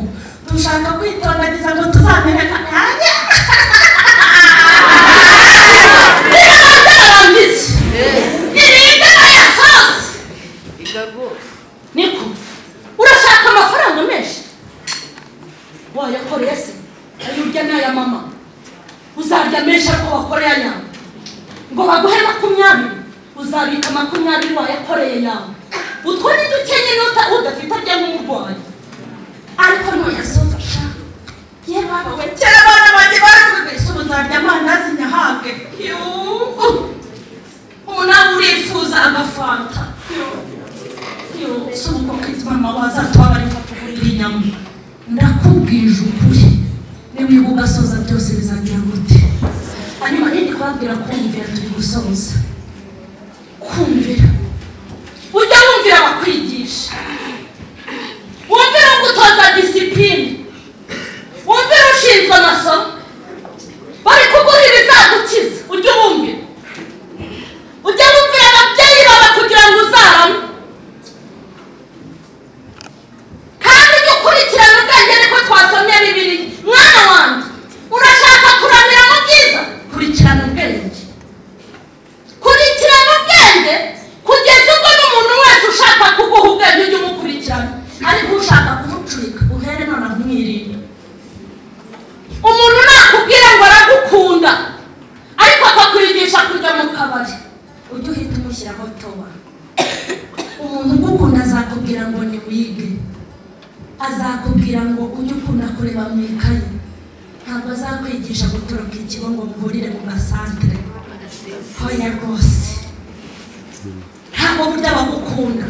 dushaka kwitondagiza ngo tuzamere nka nanjye. Niba barangiza nibige bayasoze. Niko urashaka amafaranga menshi wayakoreye se? Ayo urya n'aya mama uzarya menshi ariko wakoreye ayawe. Ngo baguhe 20 uzabika 20 wayakoreye yawe. Utwo ni duke nyine udafite arya nk'umurwayi, ariko nuyasoza sha ye baba we, kera abana banjye baravugaga ese ubu nzarya amandazi nyahabwe. Ubu nawe urifuza agafanta. Si uko mama wazatubabara kugurira inyama. Ndakubwije ukuri, niwiga ugasoza byose bizagira gute? Hanyuma nindi kubabwira kumvira, turi gusoza. Kumvira, ujya wumvira abakwigisha, wumvira ugutoza disipline, wumvira ushinzwe amasomo, bari kuguha ibizagukiza, ujye ubumvira. Ujye wumvira ababyeyi bawe kugira ngo uzarame, kandi ujye ukurikirana ubwenge. Niko twasomye Bibiliya. Mwana wanjye, urashaka kuramira mu byiza? Kurikirana ubwenge, kurikirana ubwenge kugeza ubwo n'umuntu wese ushaka kuguha ubwenge ujye umukurikirana, ariko ushaka kumucurika uhere nonaha umwirinda. Umuntu nakubwira ngo aragukunda ariko akakwigisha kujya mu kabari, ujye uhita umushyiraho toba. Umuntu ugukunda azakubwira ngo ni wige, azakubwira ngo ujye ukunda kureba mu ikayi, ntabwo azakwigisha gutoroka ikigo ngo muhurire mu gasantere. Hoya rwose, ntabwo burya bagukunda.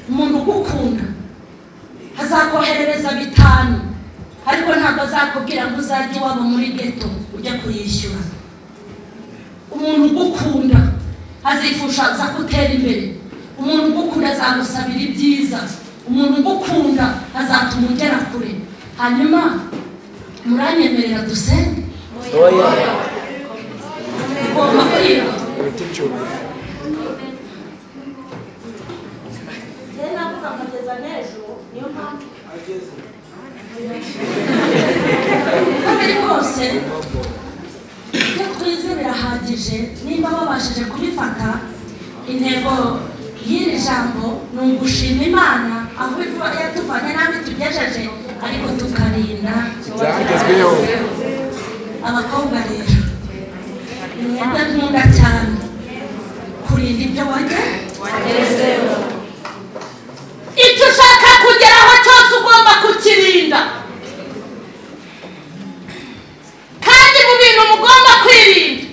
Umuntu ugukunda azakoherereza 5, ariko ntabwo azakubwira ngo uzajye iwabo muri ghetto ujya kuyishyura. Umuntu ugukunda azifuza gutera imbere, umuntu ugukunda azagusabira ibyiza, umuntu ugukunda azatuma ugera kure. Hanyuma muranyemerera dusenge? Ugomba kwiga. Navuga nkageza n'ejo, niyo mpamvu uko biri kose ibyo twize birahagije. Nimba babashije kubifata, intego y'iri jambo ni ugushima Imana aho yatuvanye n'aho itugejeje, ariko tukarinda byagezweho. Abakobwa rero ni mwebwe nkunda cyane, kurinda ibyo wagezeho. Icyo ushaka kugeraho cyose ugomba kukirinda, kandi mu bintu mugomba kwirinda,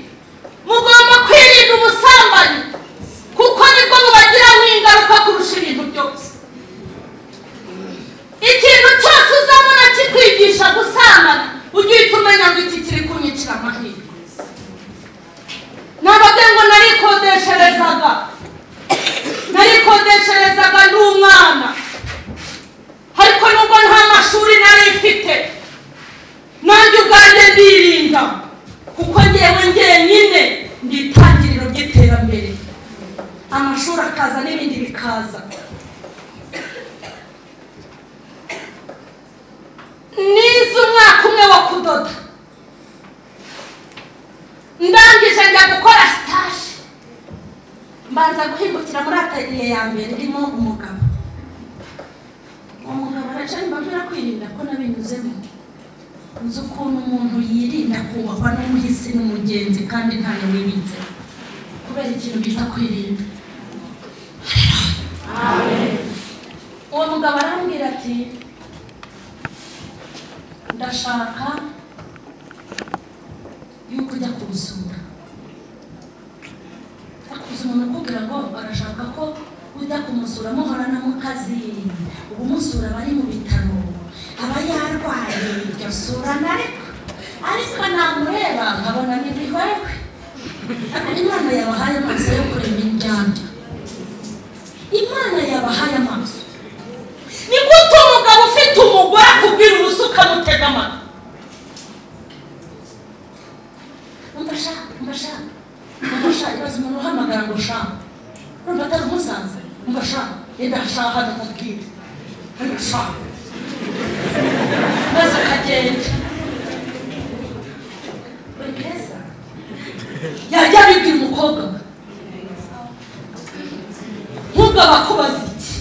mugomba kwirinda ubusambanyi, kuko nibwo bubagiraho ingaruka kurusha ibintu byose. Ikintu cyose uzabona kikwigisha gusambana, ujye uhita umenya ngo iki kiri kunyicira amahirwe. Nababwiye ngo narikodesherezaga ndi umwana, ariko nubwo nta mashuri nari mfite, nanjye ubwanjye ndirinda, kuko ngewe njyenyine ndi itangiriro ry'iterambere. Amashuri akaza n'ibindi bikaza. Nize umwaka umwe wo kudoda, ndangije njya gukora stage, mbanza guhingukira muri atelier ya mbere irimo umugabo. Umugabo araca mbabwira kwirinda ko nabinyuzemo, nzi ukuntu umuntu yirinda kubahwa n'umuhisi n'umugenzi kandi ntayo wibitse, kubera ikintu bita kwirinda. Uwo mugabo arambwira ati ndashaka yuko ujya kumusura. Akuze umuntu akubwira ngo arashaka ko ujya kumusura muhorana mu kazi, ubu umusura aba ari mu bitaro, aba yarwaye, iryo sura ariko namureba nkabona ni bihwehwe. Imana yabahaye amaso yo kureba indyarya, Imana yabahaye amaso. Ni gute umugabo ufite umugore akubwira ubusa ukamutega amatwi? Umva sha, umva sha, umva sha, ibaze umuntu uhamagara ngo sha, urumva atari umusaza? Umva sha, yenda sha hano nkubwire, hano sha, maze akagenda. Buri keza yajya abibwira umukobwa we, nk'ubwo abakubaza iki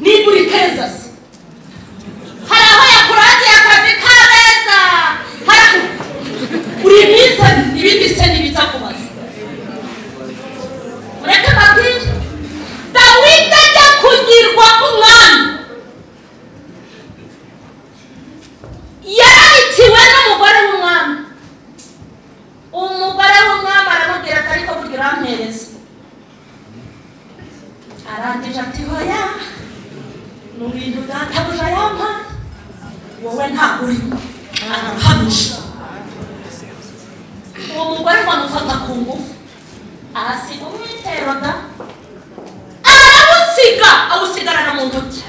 niba uri keza se? Hari aho yakuragiye akazi k'abeza, hari uri mwiza, ibindi se n'ibitakubaza. Mureke mbabwire, Dawidi ajya kugirwa umwami yararikiwe n'umugore w'umwami. Umugore w'umwami aramubwira ati ariko burya urampereza. Arangije ati hoya mu bintu databuja yampa wowe ntabwo urimo. Aramuhamije uwo mugore bamufata ku ngufu, ahasiga umwitero da, arawusiga awusigarana mu ntoki.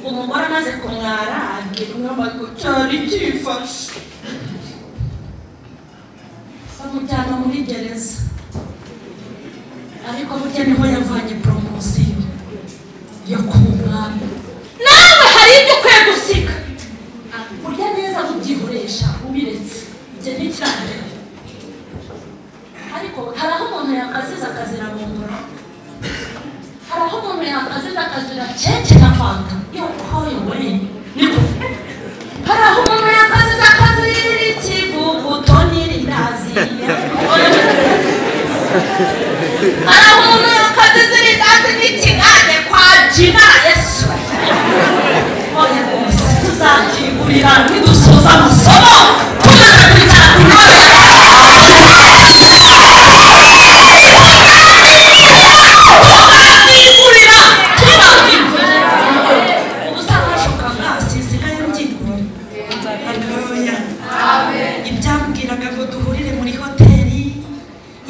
Umugore amaze kumwara abwira umwami ngo cyari cyifashe, bamujyana muri gereza. Ariko burya niho yavanye poromosiyo yo kuba umwami. Nawe hari ibyo ukwiye gusiga, burya neza ubyihoresha ubiretse ibyo ni icyaha. Ariko hari aho umuntu yakaziza akazira bombora, hari aho umuntu yakaziza akazira keke na fanta yo koyo we niko, hari aho umuntu yakaziza akazira ikivuguto n'irindazi, hari aho umuntu yakaziza irindazi n'ikigage kwa jina Yesu. Oya rwose tuzakigurira nidusoza amasomo tumaze kwicara ku ntebe. Ibyambwiraga ngo duhurire muri hoteli,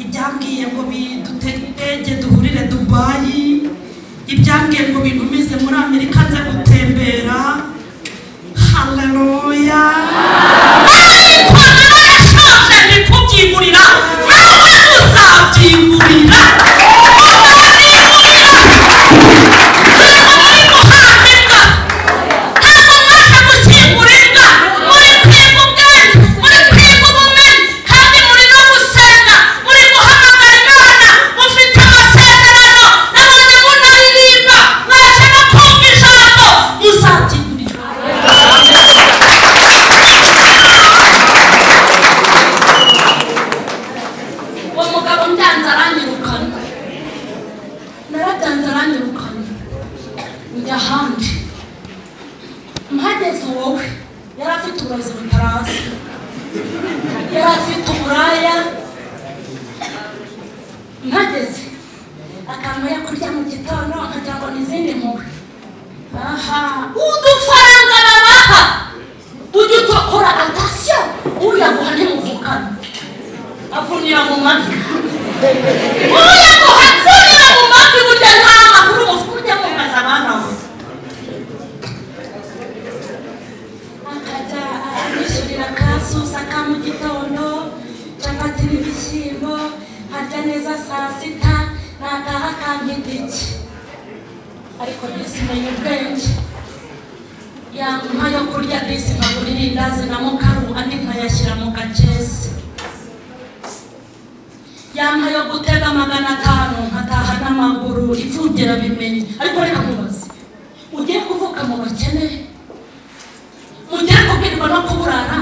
ibyambwiye ngo bidutege duhurire Dubayi, ibyambwiye ngo bintumize muri Amerika nze gutembera. Haleluya! Ariko narashaje ni kubyigurira, nawe uzabyigurira. Mpageze wowe yari afite uburozi butaraza, yari afite uburaya. Mpageze akantu yo kurya mu gitondo nkagira ngo n'izindi mpuhwe. Aha udufaranga babaha ujye utokora atasiyo, uyaguha ntimuvukane avunira mu mavi, uyaguha avunira mu mavi. Burya nta makuru mufite, ujya mubaza abana we. Akajya anishyurira kasusa ka mu gitondo, capati n'ibishyimbo, nkarya neza saa sita, nataha akampa itike. Ariko disi menya ubwenge, yampa yo kurya disi nkagura irindazi na mukaru, andi nkayashyira mu gakesi. Yampa yo gutega 500 nkataha n'amaguru, imfubyi irabimenye. Ariko reka nkubaze, ugiye kuvuka mu bakene, mugiye kubwirwa no kuburara,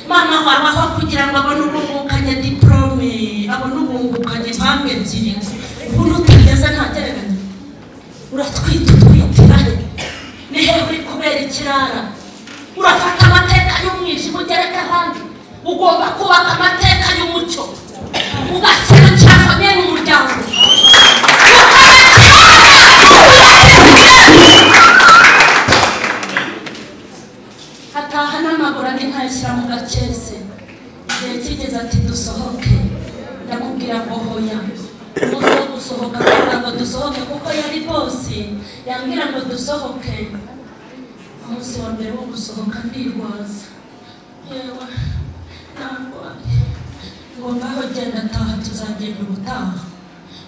mama wabaho kugira ngo abone ubungukanye diplome, abone ubungukanye impamvu ebyiri, ubundi utigeze ntagereranya. Uratwita utwitira he? Ni hehe uri kubera ikirara? Urafata amateka y'umwijima ugereka ahandi. Ugomba kubaka amateka y'umucyo, ugaserukira famiye n'umuryango. Hataha n'amaguru andi nkayashyira mu gakese. Igihe kigeze ati dusohoke, ndamubwira ngo hoya. Umunsi wo gusohoka kugira ngo dusohoke, kuko yari bosi yambwira ngo dusohoke. Umunsi wa mbere wo gusohoka ndirwaza, yewe narwaye ngo ngaho genda taha, tuzagenda ubutaha.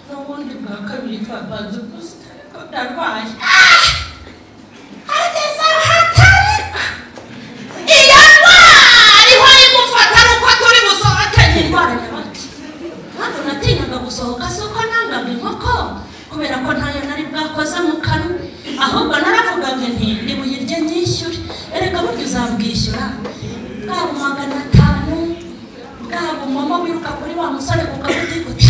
N'ubundi bwa kabiri twabanze gusa ariko ndarwaye. Ageze ahatarika iyo ndwara ihora igufata ari uko turi busohoke. Ni indwara nyabaki. Ntabwo natinyaga gusohoka, si uko nangaga inkoko kubera ko ntayo nari bwakoze mu kanwa, ahubwo naravugaga nti nibuyirye nyishyure. Erega burya uzabwishyura bwaba 500, bwaba mama wiruka kuri wa musore ku kabutike uti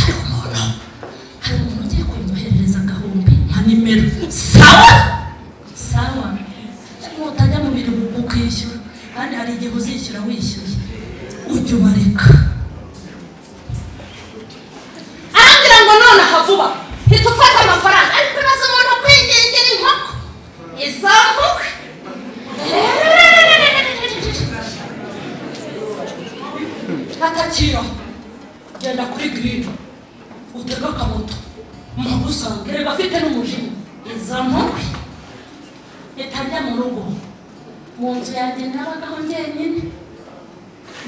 hari umuntu ugiye kunyoherereza agahumbi nka nimero. Sawa sawa, nutajya mu biruhuko ukishyura, kandi hari igihe uzishyura wishyuye, ujye ubareka. Arambwira ngo nonaha vuba ntitufate amafaranga. Ariko ibibazo umuntu rugo mu nzu yanjye nabagaho njyenyine,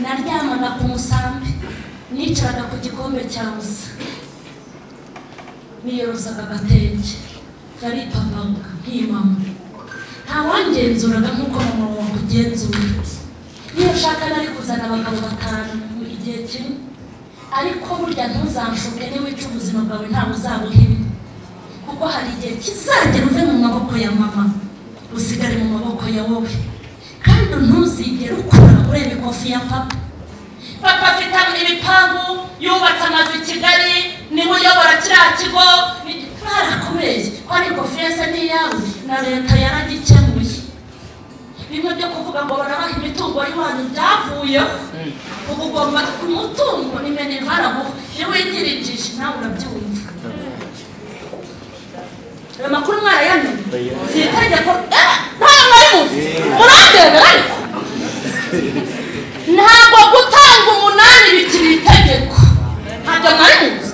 naryamaga ku musambi, nicaraga ku gikombe cya busa, niyorosaga agatenge, naripambaga nkimama, ntawangenzuraga nk'uko mama wakugenzura. Niyo ushaka nari kuzana abagabo batanu mu gihe kimwe, ariko burya ntuzanshuke niwica ubuzima bwawe ntawe uzabuhimye, kuko hari igihe kizagera uve mu maboko ya mama usigare mu maboko ya wowe, kandi ntuzigere ukura ureba ikofi ya papa. Papa afite ibipangu, yubatse amazu i Kigali, niwe uyobora kiriya kigo, barakomeye ko ariko fese ni iyawe na leta yaragikemuye. Bimwe byo kuvuga ngo barabaha imitungo y'iwanyu byavuyeho, ubu ugomba umutungo ni menevaraho, niwigirije nawe urabyumva. Ayo makuru mwarayamenye, si itegeko ntayo mwari muzi, murandebera ariko ntabwo gutanga umunani bikiri itegeko, ntabwo mwari muzi,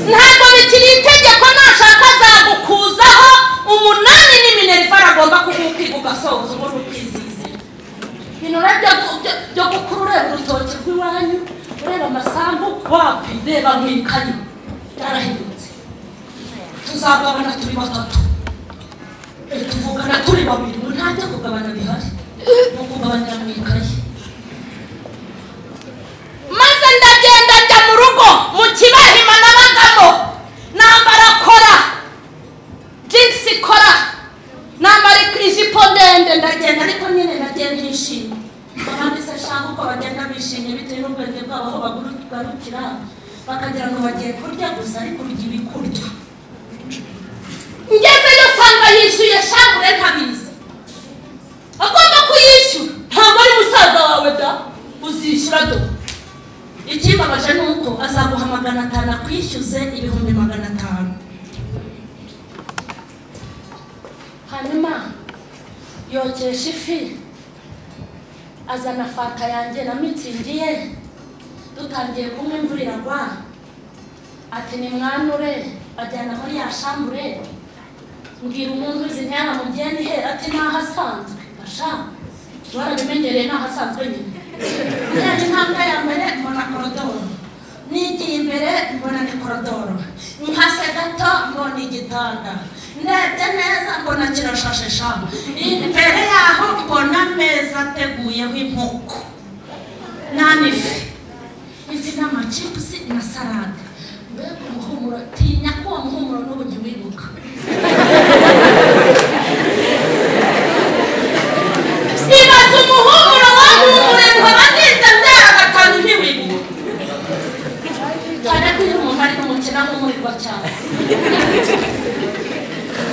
ntabwo bikiri itegeko. Nashaka azagukuzaho umunani n'iminerivare agomba kugukiga ugasoza ubundi ukizize. Ibintu byo gukura ureba urutoki rw'iwanyu, ureba amasambu wapi, reba mu ikayi, byarahindutse. Tuzagabana turi batatu, tuvugana turi babiri, ngo ntajya kugabana bihari, ni ukugabanira mu ikayi. Maze ndagenda njya mu rugo mu Kibahima nabagamo, nambara kora jinsi kora, nambara ijipo ndende, ndagenda ariko nyine ndagenda nishimye. Abandi se shaka uko bagenda bishimye bitewe n'ubwenge bwabo aho bagarukira, bakagira ngo bagiye kurya gusa, ariko urya ibikurya. Ngezeyo nsanga yishyuye shambure ntabizi, agomba kuyishyura, ntabwo ari musaza wawe da, uzishyura do. Ikimbabaje ni uko azaguha 500 akwishyuze 500,000. Hanyuma yokesha ifi, azana fanta yanjye na mitsingi ye, dutangiye kunywa imvura iragwa, ati nimwanure, ajyana muri ya shambure. Mbwira umuntu uzi ntiyana mugeni he, ati nahasanzwe. Basha warabimenyereye nahasanzwe nyine. Njyanye intambwe ya mbere mbona korodoro, nigiye imbere mbona ni korodoro, nkase gato mbona igitanda, ndebye neza mbona kirashashe sha, imbere yaho mbona ameza ateguyeho inkoko n'anifi, ifi n'amachipusi na salade. Mbega umuhumuro, tinya ko uwo muhumuro n'ubu ntiwibuka. Ibaze umuhumuro wamuhumure nkaba ntinze mbyara gatanu ntiwibuka. Cyane ko iyo umuntu ari kumukina nk'umurirwa cyane.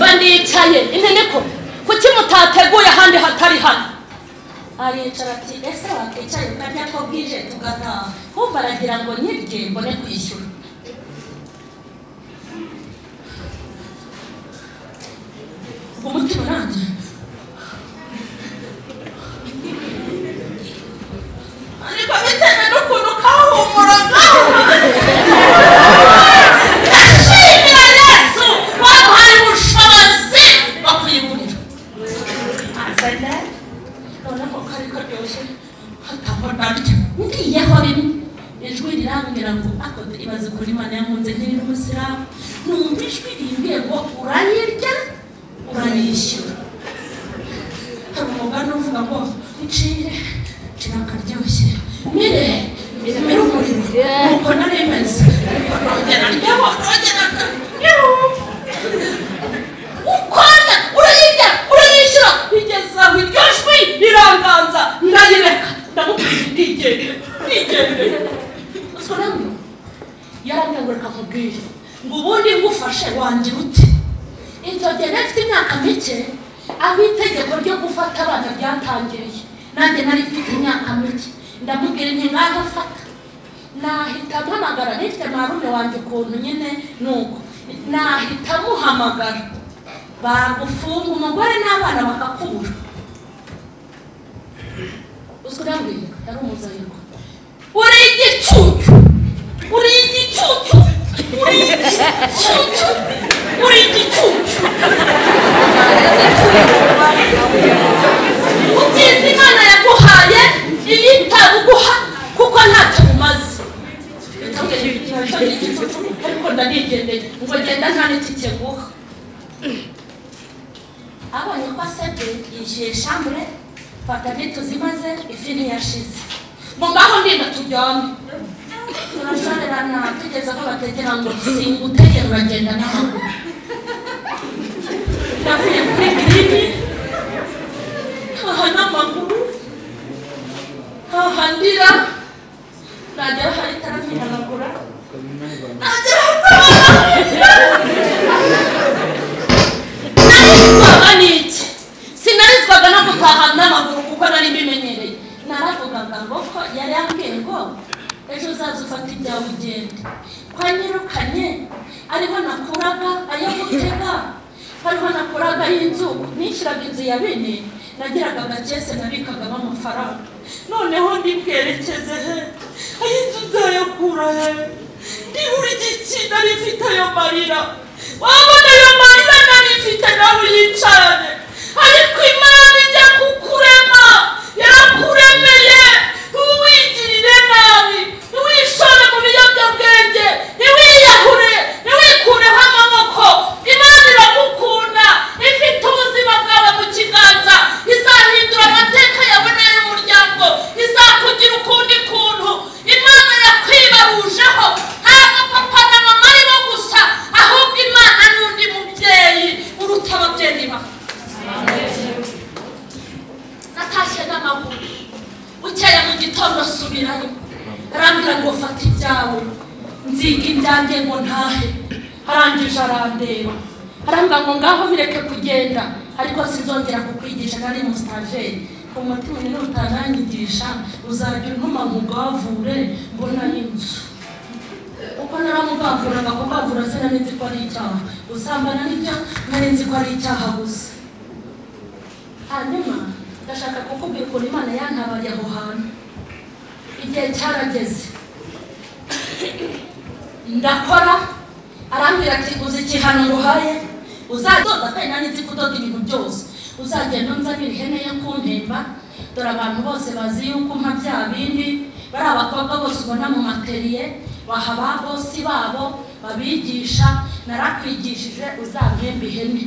Banicaye inteneko, kuki mutateguye ahandi hatari hano? Aricara ati ese wakicaye ukarya ko bwije tugataha, kumva aragira ngo nyirye mbone kwishyura. Umutima nanjye ariko bitewe n'ukuntu kahumuraga, ndashimira Yesu waduhaye ubushobozi bwo kuyigurira. Noneho kari karyoshye hatabona ryo, ngiyeho rimwe ijwi rirambwira ngo ako ibaze kuri Imana yankunze nkiri n'umusilamu, numva ijwi rimbwiye ngo urayirya urayishyura. Hari umugani uvuga ngo ncire ncira akaryoshye, mire mire umuriro, nuko nari meze, ariko nongera ndyaho, nongera ndyaho, ukanda urayirya urayishyura, bigeze aho iryo jwi riranganza, ndayireka ndamubwira ndigendere ndigendere. Uziko namwe yarambwiye ngo reka nkubwire ngo ubundi ngufashe wangira ute? Icyo gihe nari mfite imyaka mike, aho itegeko ryo gufata abana ryatangiriye, nanjye nari mfite imyaka mike, ndamubwira nti ngaho fata. Nahita mpamagara, nifite marume wanjye ukuntu nyine nuko nahita muhamagara, bagufunga umugore n'abana bakakubura. Uziko ndamubwira yari umuzayirwa, uri igicucu, uri igicucu, uri igicucu, uri igicucu. Abonye ko asebye yishyuye chambre, fata ntituzimaze, ifi ntiyashize. Ngo ngaho ndinda turyame. Turashorerana tugeze aho bategera ngo singutegera uragenda n'amaguru. Navuye kuri girini ntaha n'amaguru, ntaha ndira, nagera hari itara nkihanagura, nagera narizwaga n'iki? Sinarizwaga no gutaha n'amaguru kuko nari mbimenyereye. Naravugaga ngo ko yari yambwiye ngo ejo uzaza ufata ibyawe ugende. Kwa nyirukanye ariho nakuraga ayo gutega, hariho nakuraga y'inzu, nishyiraga inzu ya bene, nagiraga agakese nabikagamo amafaranga. Noneho ndibwerekeze he? Ay'inzu nzayakura he? Ndibura igiki nari mfite ayo marira. Wabona ayo marira nari mfite nawe uyicarane. Ariko Imana ijya kukurema, yarakuremeye, ntiwigirire nabi, ntiwishore mu biyobyabwenge, ntiwiyahure, ntiwikureho amaboko. Imana iragukunda, ifite ubuzima bwawe mu kiganza, izahindura amateka yawe n'ay'umuryango, izakugira ukundi kuntu. Imana yakwibarujeho, ntabwo papa na mama aribo gusa, ahubwo Imana n'undi mubyeyi uruta ababyeyi bawe. Natashye n'amaguru, bukeye mu gitondo subirayo, arambwira ngo fata ibyawe, nziga ibyanjye ngo ntahe. Arangije arandeba, arambwira ngo ngaho bireke kugenda, ariko sinzongera kukwigisha, nari mu stagiaire. Umutima ni utananyigisha uzajya untuma mugavure mbona inzu. Uko naramugavuraga kugavura sinari nzi ko ari icyaha, gusambana nibyo nari nzi ko ari icyaha gusa. Hanyuma ndashaka kukubwira ukuntu Imana yantabariye aho hantu. Igihe cyarageze ndakora, arambwira ati uzi igihano nguhaye, uzadoda kandi nari nzi kudoda ibintu byose, uzagenda unzanira ihene yo kumpemba. Dore abantu bose bazi yuko mpa bya bindi, bari abakobwa bose ubona mu materiye, baha ba bosi babo babigisha, narakwigishije uzampemba ihene.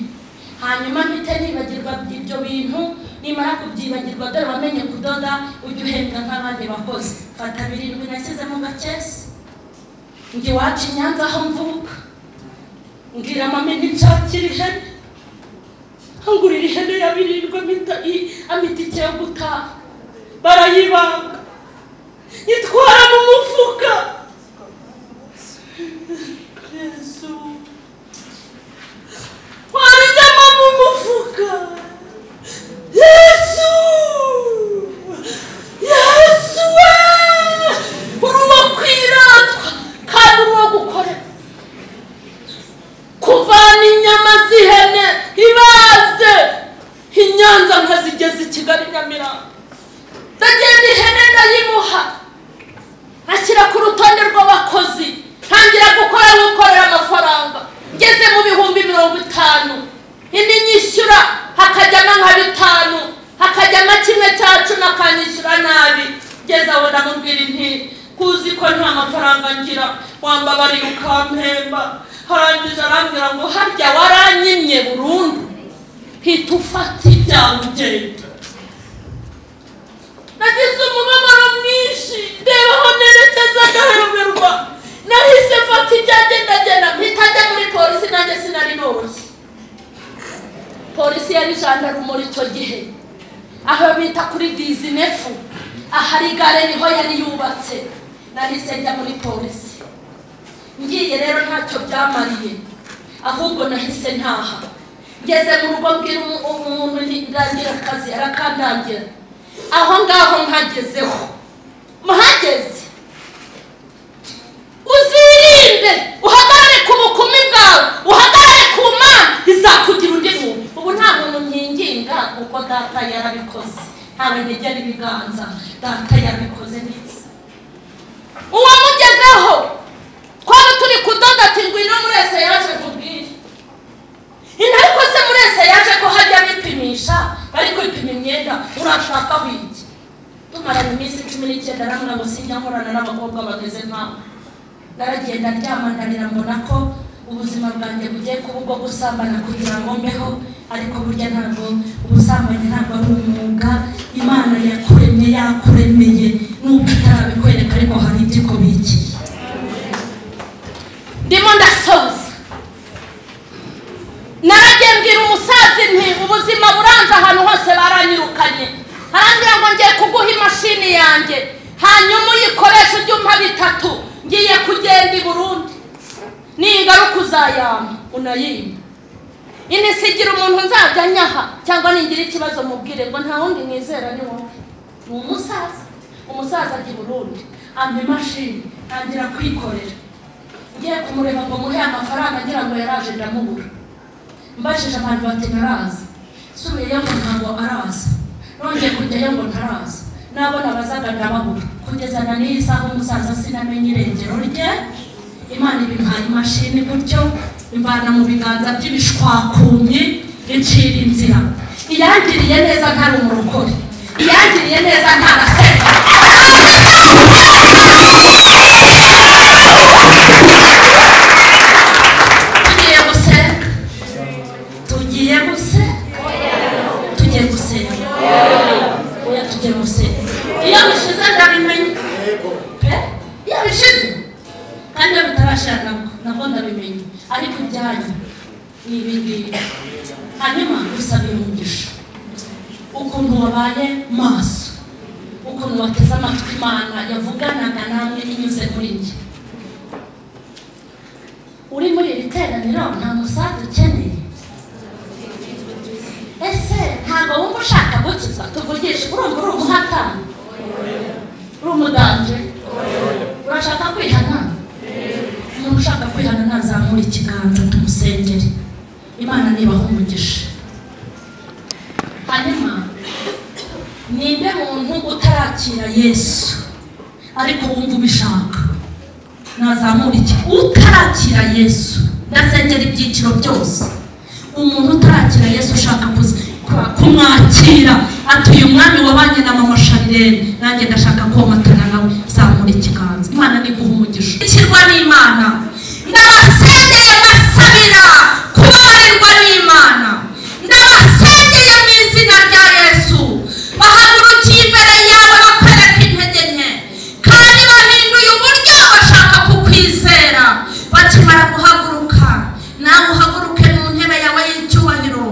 Hanyuma mpite nibagirwa ibyo bintu, nimara kubyibagirwa dore wamenye kudoda, ujye uhembwa nk'abandi bakozi. Fata 7 nashyizemo gakesi, njye iwacu i Nyanza aho mvuka, mbwira mama nshakira ihene, angurira ihene ya 7 ampa itike yo gutaha, barayibanga, nyitwara mu mufuka. Yesu, twarijyamo mu mufuka. Yesu, Yesu we, uri uwo kwiratwa kandi uri uwo gukorera. Kuvana inyama z'ihene ibaze i Nyanza nkazigeza i Kigali Nyamirambo. Ndagenda ihene ndayimuha, ashyira ku rutonde rw'abakozi, ntangira gukora gukorera amafaranga. Ngeze mu 50,000, indi nyishyura hakajyamo nka 5, hakajyamo 1/10 akanyishyura nabi. Ngeze aho ndamubwira nti kuzi ko nta mafaranga ngira, wambabarira ukampemba. Arangije arambwira ngo harya waranyimye burundu, hita ufata ibyawe ugenda. Nagize umubabaro mwinshi, ndeba aho nerekeza ndaherumirwa. Nahise mfata ibyanjye ndagenda, mpita njya muri polisi. Nanjye sinari noroshye. Polisi yari jandarumuri icyo gihe, aho bita kuri dizinefu, ahari gare niho yari yubatse. Nahise njya muri polisi. Ngiye rero ntacyo byamariye, ahubwo nahise ntaha. Ngeze mu rugo mbwira umuntu ndangira akazi, arakandangira. Aho ngaho mpagezeho, muhageze uzirinde, uhagarare ku bukumi bwawe, uhagarare ku Mana, izakugira undi muntu. Ubu nta muntu nkinginga kuko data yarabikoze, ntawe ntegera ibiganza, data yarabikoze neza. Uwamugezeho twaba turi kudoda ati ngwino muri ese yaje kubwira. Ariko se muri ese yaje ko hajya bipimisha, bari kwipima imyenda, urashaka wiki? Tumaranye iminsi 19 aramubwira ngo sinjya nkorana n'abakobwa bameze nkawe. Naragenda ndyama ndarira, mbona ko Ubuzima bwanjye bugiye kuba ubwo gusambana kugira ngo mbeho, ariko burya ntabwo ubusambanyi ntabwo ari umwuga. Imana yakuremye yakuremeye nubwo itarabikwereka, ariko hari ibyo ikubikiye. Ndimo ndasoza. Naragiye mbwira umusaza nti ubuzima buranze ahantu hose baranyirukanye, arambwira ngo ngiye kuguha imashini yanjye hanyuma uyikoreshe ujye umpa bitatu, ngiye kugenda i Burundi ningaruka uzayampa unayimpa. Inisigira umuntu nzajya nyaha cyangwa ningira ikibazo mubwire ngo nta wundi nizera ni wowe. Ni umusaza, umusaza ajya i Burundi ampa imashini ntangira kwikorera. Ngiye kumureba ngo muhe amafaranga ngira ngo yaraje ndamubura. Mbajije abantu bati ntaraza, nsubiyeyo ngo ntabwo araza, nongeye kujyayo ngo ntaraza, nabona abazaga ndababura. Kugeza na n'iyi saha umusaza sinamenye irengero rye. Imana ibimpaye imashini gutyo, imvana mu biganza by'ibishwakumyi, incira inzira. Iyangiriye neza ntari umurokore, iyangiriye neza ntarasenga. Tugiye gusenga, tugiye gusenga, tugiye gusenga, oya tugiye gusenga. Iyo bishize ndabimenya pe, iyo bishize kandi iyo bitarashira nabwo ndabimenya, ariko ibyanyu ni ibi ngibi. Hanyuma gusabira umugisha ukuntu wabaye maso, ukuntu wateze amatwi Imana yavuganaga namwe inyuze muri njye. Uri muri iri teraniro nta musaza ukeneye. Ese ntabwo wumva ushaka gukizwa? Tuvugishe, urumva uri umuhatana, uri umudanje, urashaka kwihana? Umuntu ushaka kwihana nazamura ikiganza tumusengere, Imana nibaha umugisha. Hanyuma ninde muntu utarakira Yesu ariko wumva ubishaka? Nazamura iki? Utarakira Yesu, ndasengera ibyiciro byose. Umuntu utarakira Yesu ushaka kumwakira, atuye umwami wabanye na mama Charlene, nanjye ndashaka komatana nawe, zamura ikiganza. Imana niguha umugisha. Ikirwa n'Imana, ndabasengeye mbasabira kubabarirwa n'Imana, ndabasengeye mu izina rya Yesu. Bahagurukiye imbere yawe bakwereka intege nke, kandi bahinduye uburyo bashaka kukwizera. Bakimara guhaguruka, nawe uhaguruke mu ntebe yawe y'icyubahiro,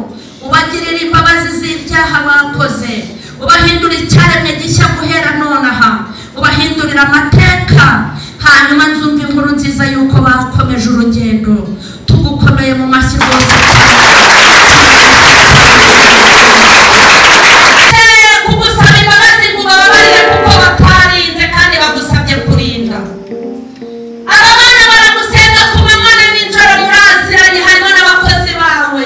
ubagirire imbabazi z'ibyaha bakoze, ubahindura icyaremwe gishya guhera nonaha, ubahindurira amateka. Hanyuma nzumva inkuru nziza y'uko bakomeje urugendo. Tugukomeye mu mashyi rwose. Kugusaba imbabazi ngo ubababarire kuko batarinze kandi bagusabye kurinda. Aba bana baragusenga ku manywa na nijoro, muraziranye, harimo n'abakozi bawe.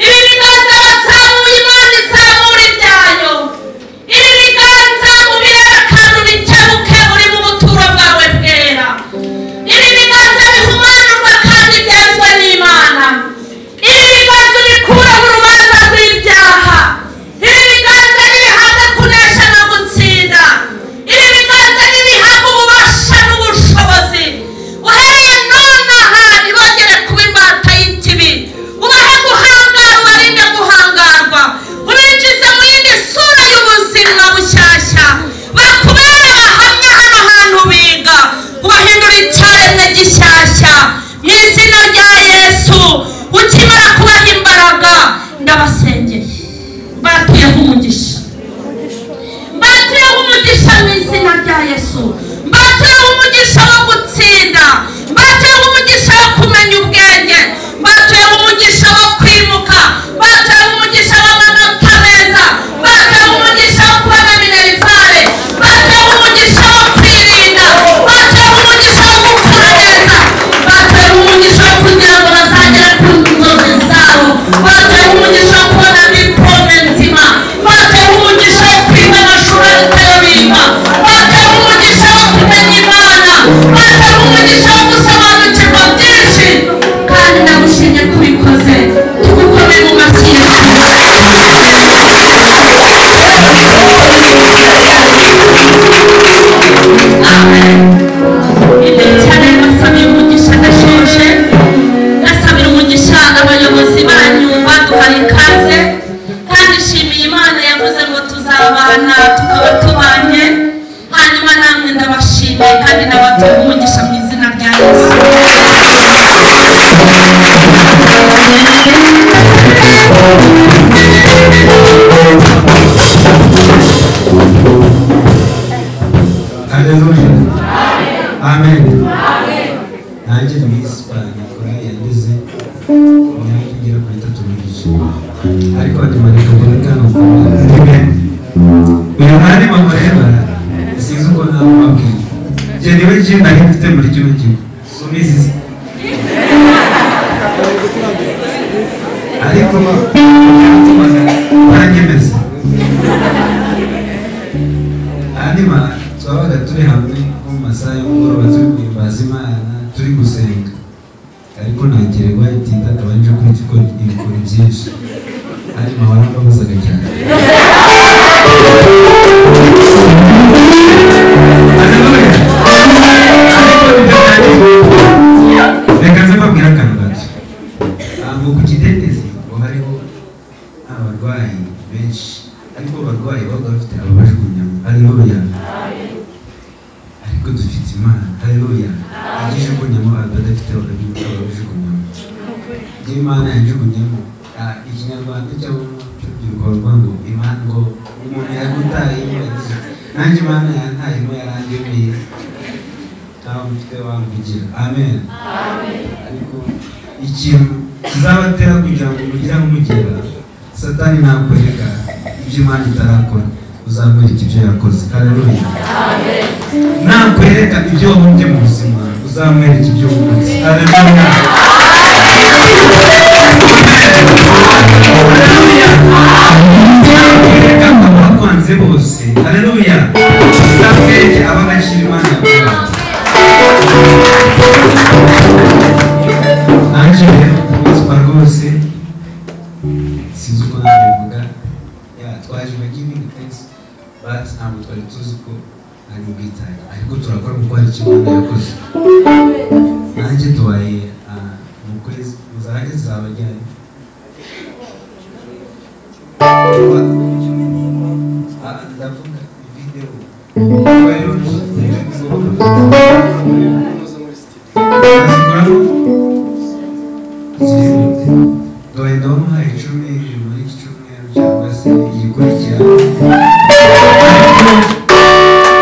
Ibi biganza bazamuye, Imana izamura ibyayo. Ibi biganza mubirebe kandi ubikebuke, uri mu buturo bwawe bwera. Ibi biganza bihumanurwa kandi byezwe n'Imana. abayobozi banyu baduhaye ikaze, kandi nshimiye Imana yavuze ngo tuzabana tukaba tubanye. Hanyuma namwe ndabashimiye kandi nabatunga umugisha mu izina rya Yesu. Haleluya. Amen. Nanjye Mispa nikora yageze imyaka igera kuri 3.5, ariko ndimarika mbona kano rimwe. Uyu mwanya mureba sinzi uko namubabwiye. Njye niwe kintu nari mfite muri kino gihugu subizi, ariko baranyemeza. Hanyuma twabaga turi hamwe nko mu masaha y'umugoroba turi guhimbaza Imana, turi gusenga, ariko ntagererwa itinda atabanje gukora byinshi. Hanyuma warambabazaga cyane. Reka nze mbabwire akantu gato. Ntabwo ku kidendezi ngo hariho abarwayi benshi, ariko abarwayi babaga bafite ababajugunyamo. Haleluya. Ariko dufite Imana. Haleluya. Agijugunyamo abadafite ababajugunyamo. Njye Imana yajugunyamo. Ikinyarwanda cyangwa cy'urubyiruko bavuga ngo Imana ngo umuntu yagutayemo yagize. Nanjye Imana yantayemo yarangemeye. Ntawe mfite wamvugira. Amen. Ariko ikintu kizabatera kugira ngo mugire aho mugera, Satani nakwereka ibyo Imana itarakora, uzamwereka ibyo yakoze. Haleluya. Nakwereka ibyo wabumbye mu buzima, uzamwereka ibyo wungutse. Haleluya. Haleluya. Nakwereka abakwanze bose. Haleluya. Uzamwereke abagashira Imana yakoze. Nanjye rero ubuzima rwose sinzi uko nabivuga, twaje giving thanks, but ntabwo twari tuzi ko ari ubwitange, ariko turakora kuko hari icyo Imana yakoze. Nanjye tubaye mu kwezi muzajye zizabajyanye ndavuga video Doenda umuha 10 muri iki cyumweru cyangwa se igikurikira,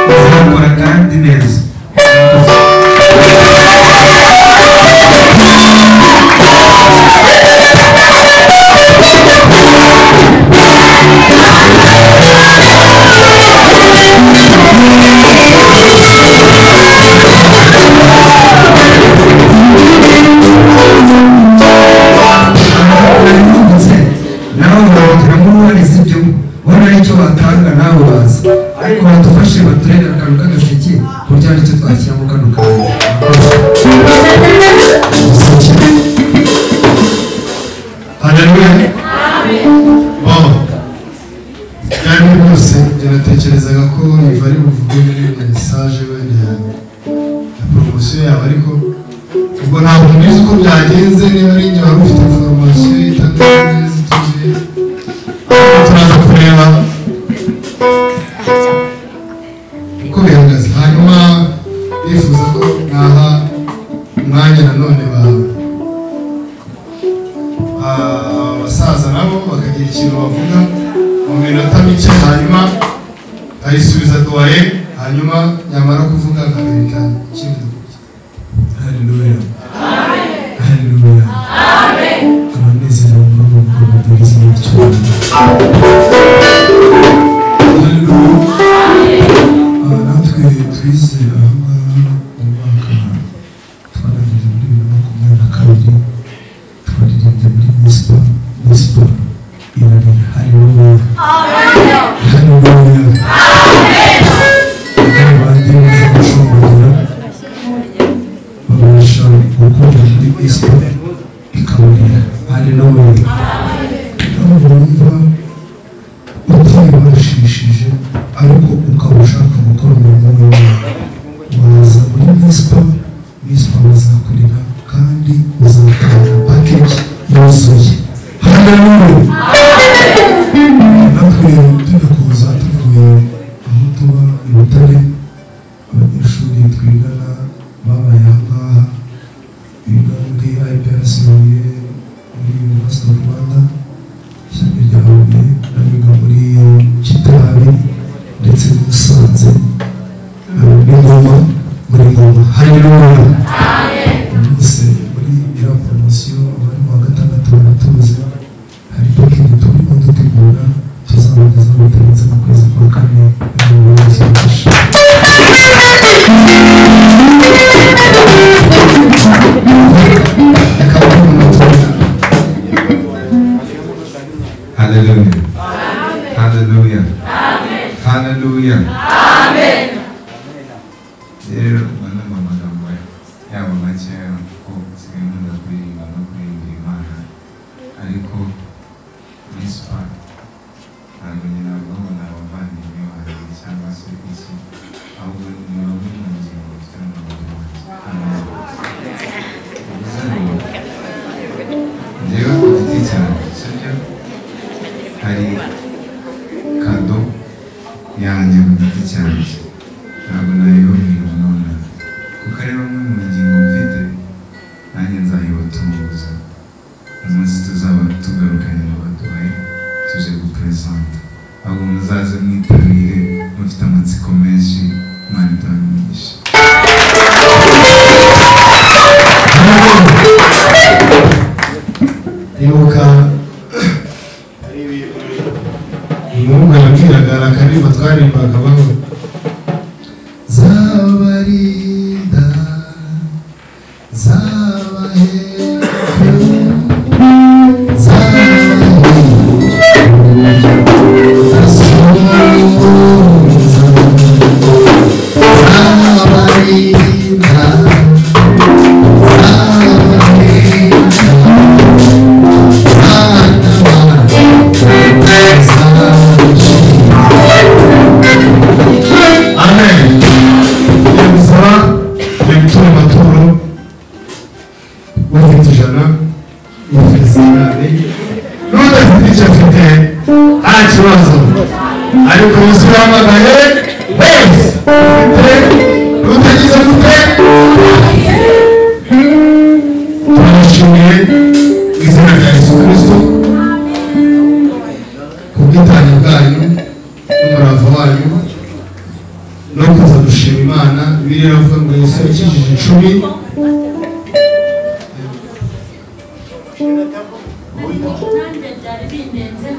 uzakora kandi neza. Ariko badufashe baturere akantu k'agaseke ku buryo hari icyo twashyiramo kano kanya. Haleluya. Bon, byari rwose njye natekerezaga ko iva ari buvuge muri message wenda ya poromosiyo yawe, ariko ubwo ntabwo mbizi uko byagenze, niba ari njye wari ufite foromasiyo itameze neza ituzuye, ariko turaza kureba uko bihagaze. Hanyuma bifuza ko naha umwanya nanone abasaza nabo bakagira ikintu bavuga mu minota mike, hanyuma ayisubiza duwaye, hanyuma yamara kuvuga akabereka ikindi. Haleluya. Haleluya. Amen. Abanezerewe muri ubu bwoko bw'izina ry'Imana. Haleluya. Natwe twize aha ngaha mu mwaka twarangije muri 2022, twaririmbye muri Mispa. Mispa irarira. Haleluya. Haleluya. Abandi baza gushumbagira babasha gukunda muri Mispa ikaburira. Haleluya. Aho wumva utibashishije ariko ukaba ushaka gukora umurimo w'Imana, waza muri Mispa, Mispa bazakurira kandi uzatanga package yuzuye. Haleluya. Natwe tujya kuza tuvuye aho tuba i Butare, abanyeshuri twigana babaye aha ngaha, biga muri IPRC Huye, muri University of Rwanda ishami rya Huye, n'abiga muri Kitabi ndetse n'i Musanze n'Ingoma, muri Ngoma. Haleluya. Bose muri iriya poromosiyo abari mu wa gatandatu baratuzi, hari package turimo dutegura tuzabagezaho bitarenze mu kwezi kwa kane. N'umuyobozi. Hallelujah. Hallelujah. Hallelujah. Rero bana mu magambo yabo makeya kuko nsigaye nkunda kuririmba no kuririmbira Imana, ariko Miss Park ntabwo njye navuga ngo ni abavandimwe banjye cyangwa se iki, ahubwo ni bamwe mu ngingo mfite mu mubiri wanjye. Amen. Bivuze ngo njyewe ku giti cyanjye, sibyo, hari kado yanjye ku giti cyanjye ntabwo nayibabwira nonaha, kuko ari bamwe mu ngingo mfite nanjye nzayibatunguza umunsi tuzaba tugarukanye na baduhaye tuje gupresenta. Ahubwo muzaze mwitabire mufite amatsiko menshi. Imana itange umugisha. Ndibuka hari ibintu umuhungu yambwiraga, hari akaririmbo twaririmbaga bavuga zabarinda zabaheka zabarinda Amen. Ngiye gusaba, ngiye gutura amaturo, ufite 100, ufite 50, n'udafite icyo afite nta kibazo, ariko Yesu yahamagaye wese ufite n'utagize gute. Turabashimiye mu izina rya Yesu Kristo ku bwitange bwanyu n'umurava wanyu no kuza gushima Imana. Bibiliya iravuga ngo Yesu yakijije 10. Nanjye byari bindenzeho.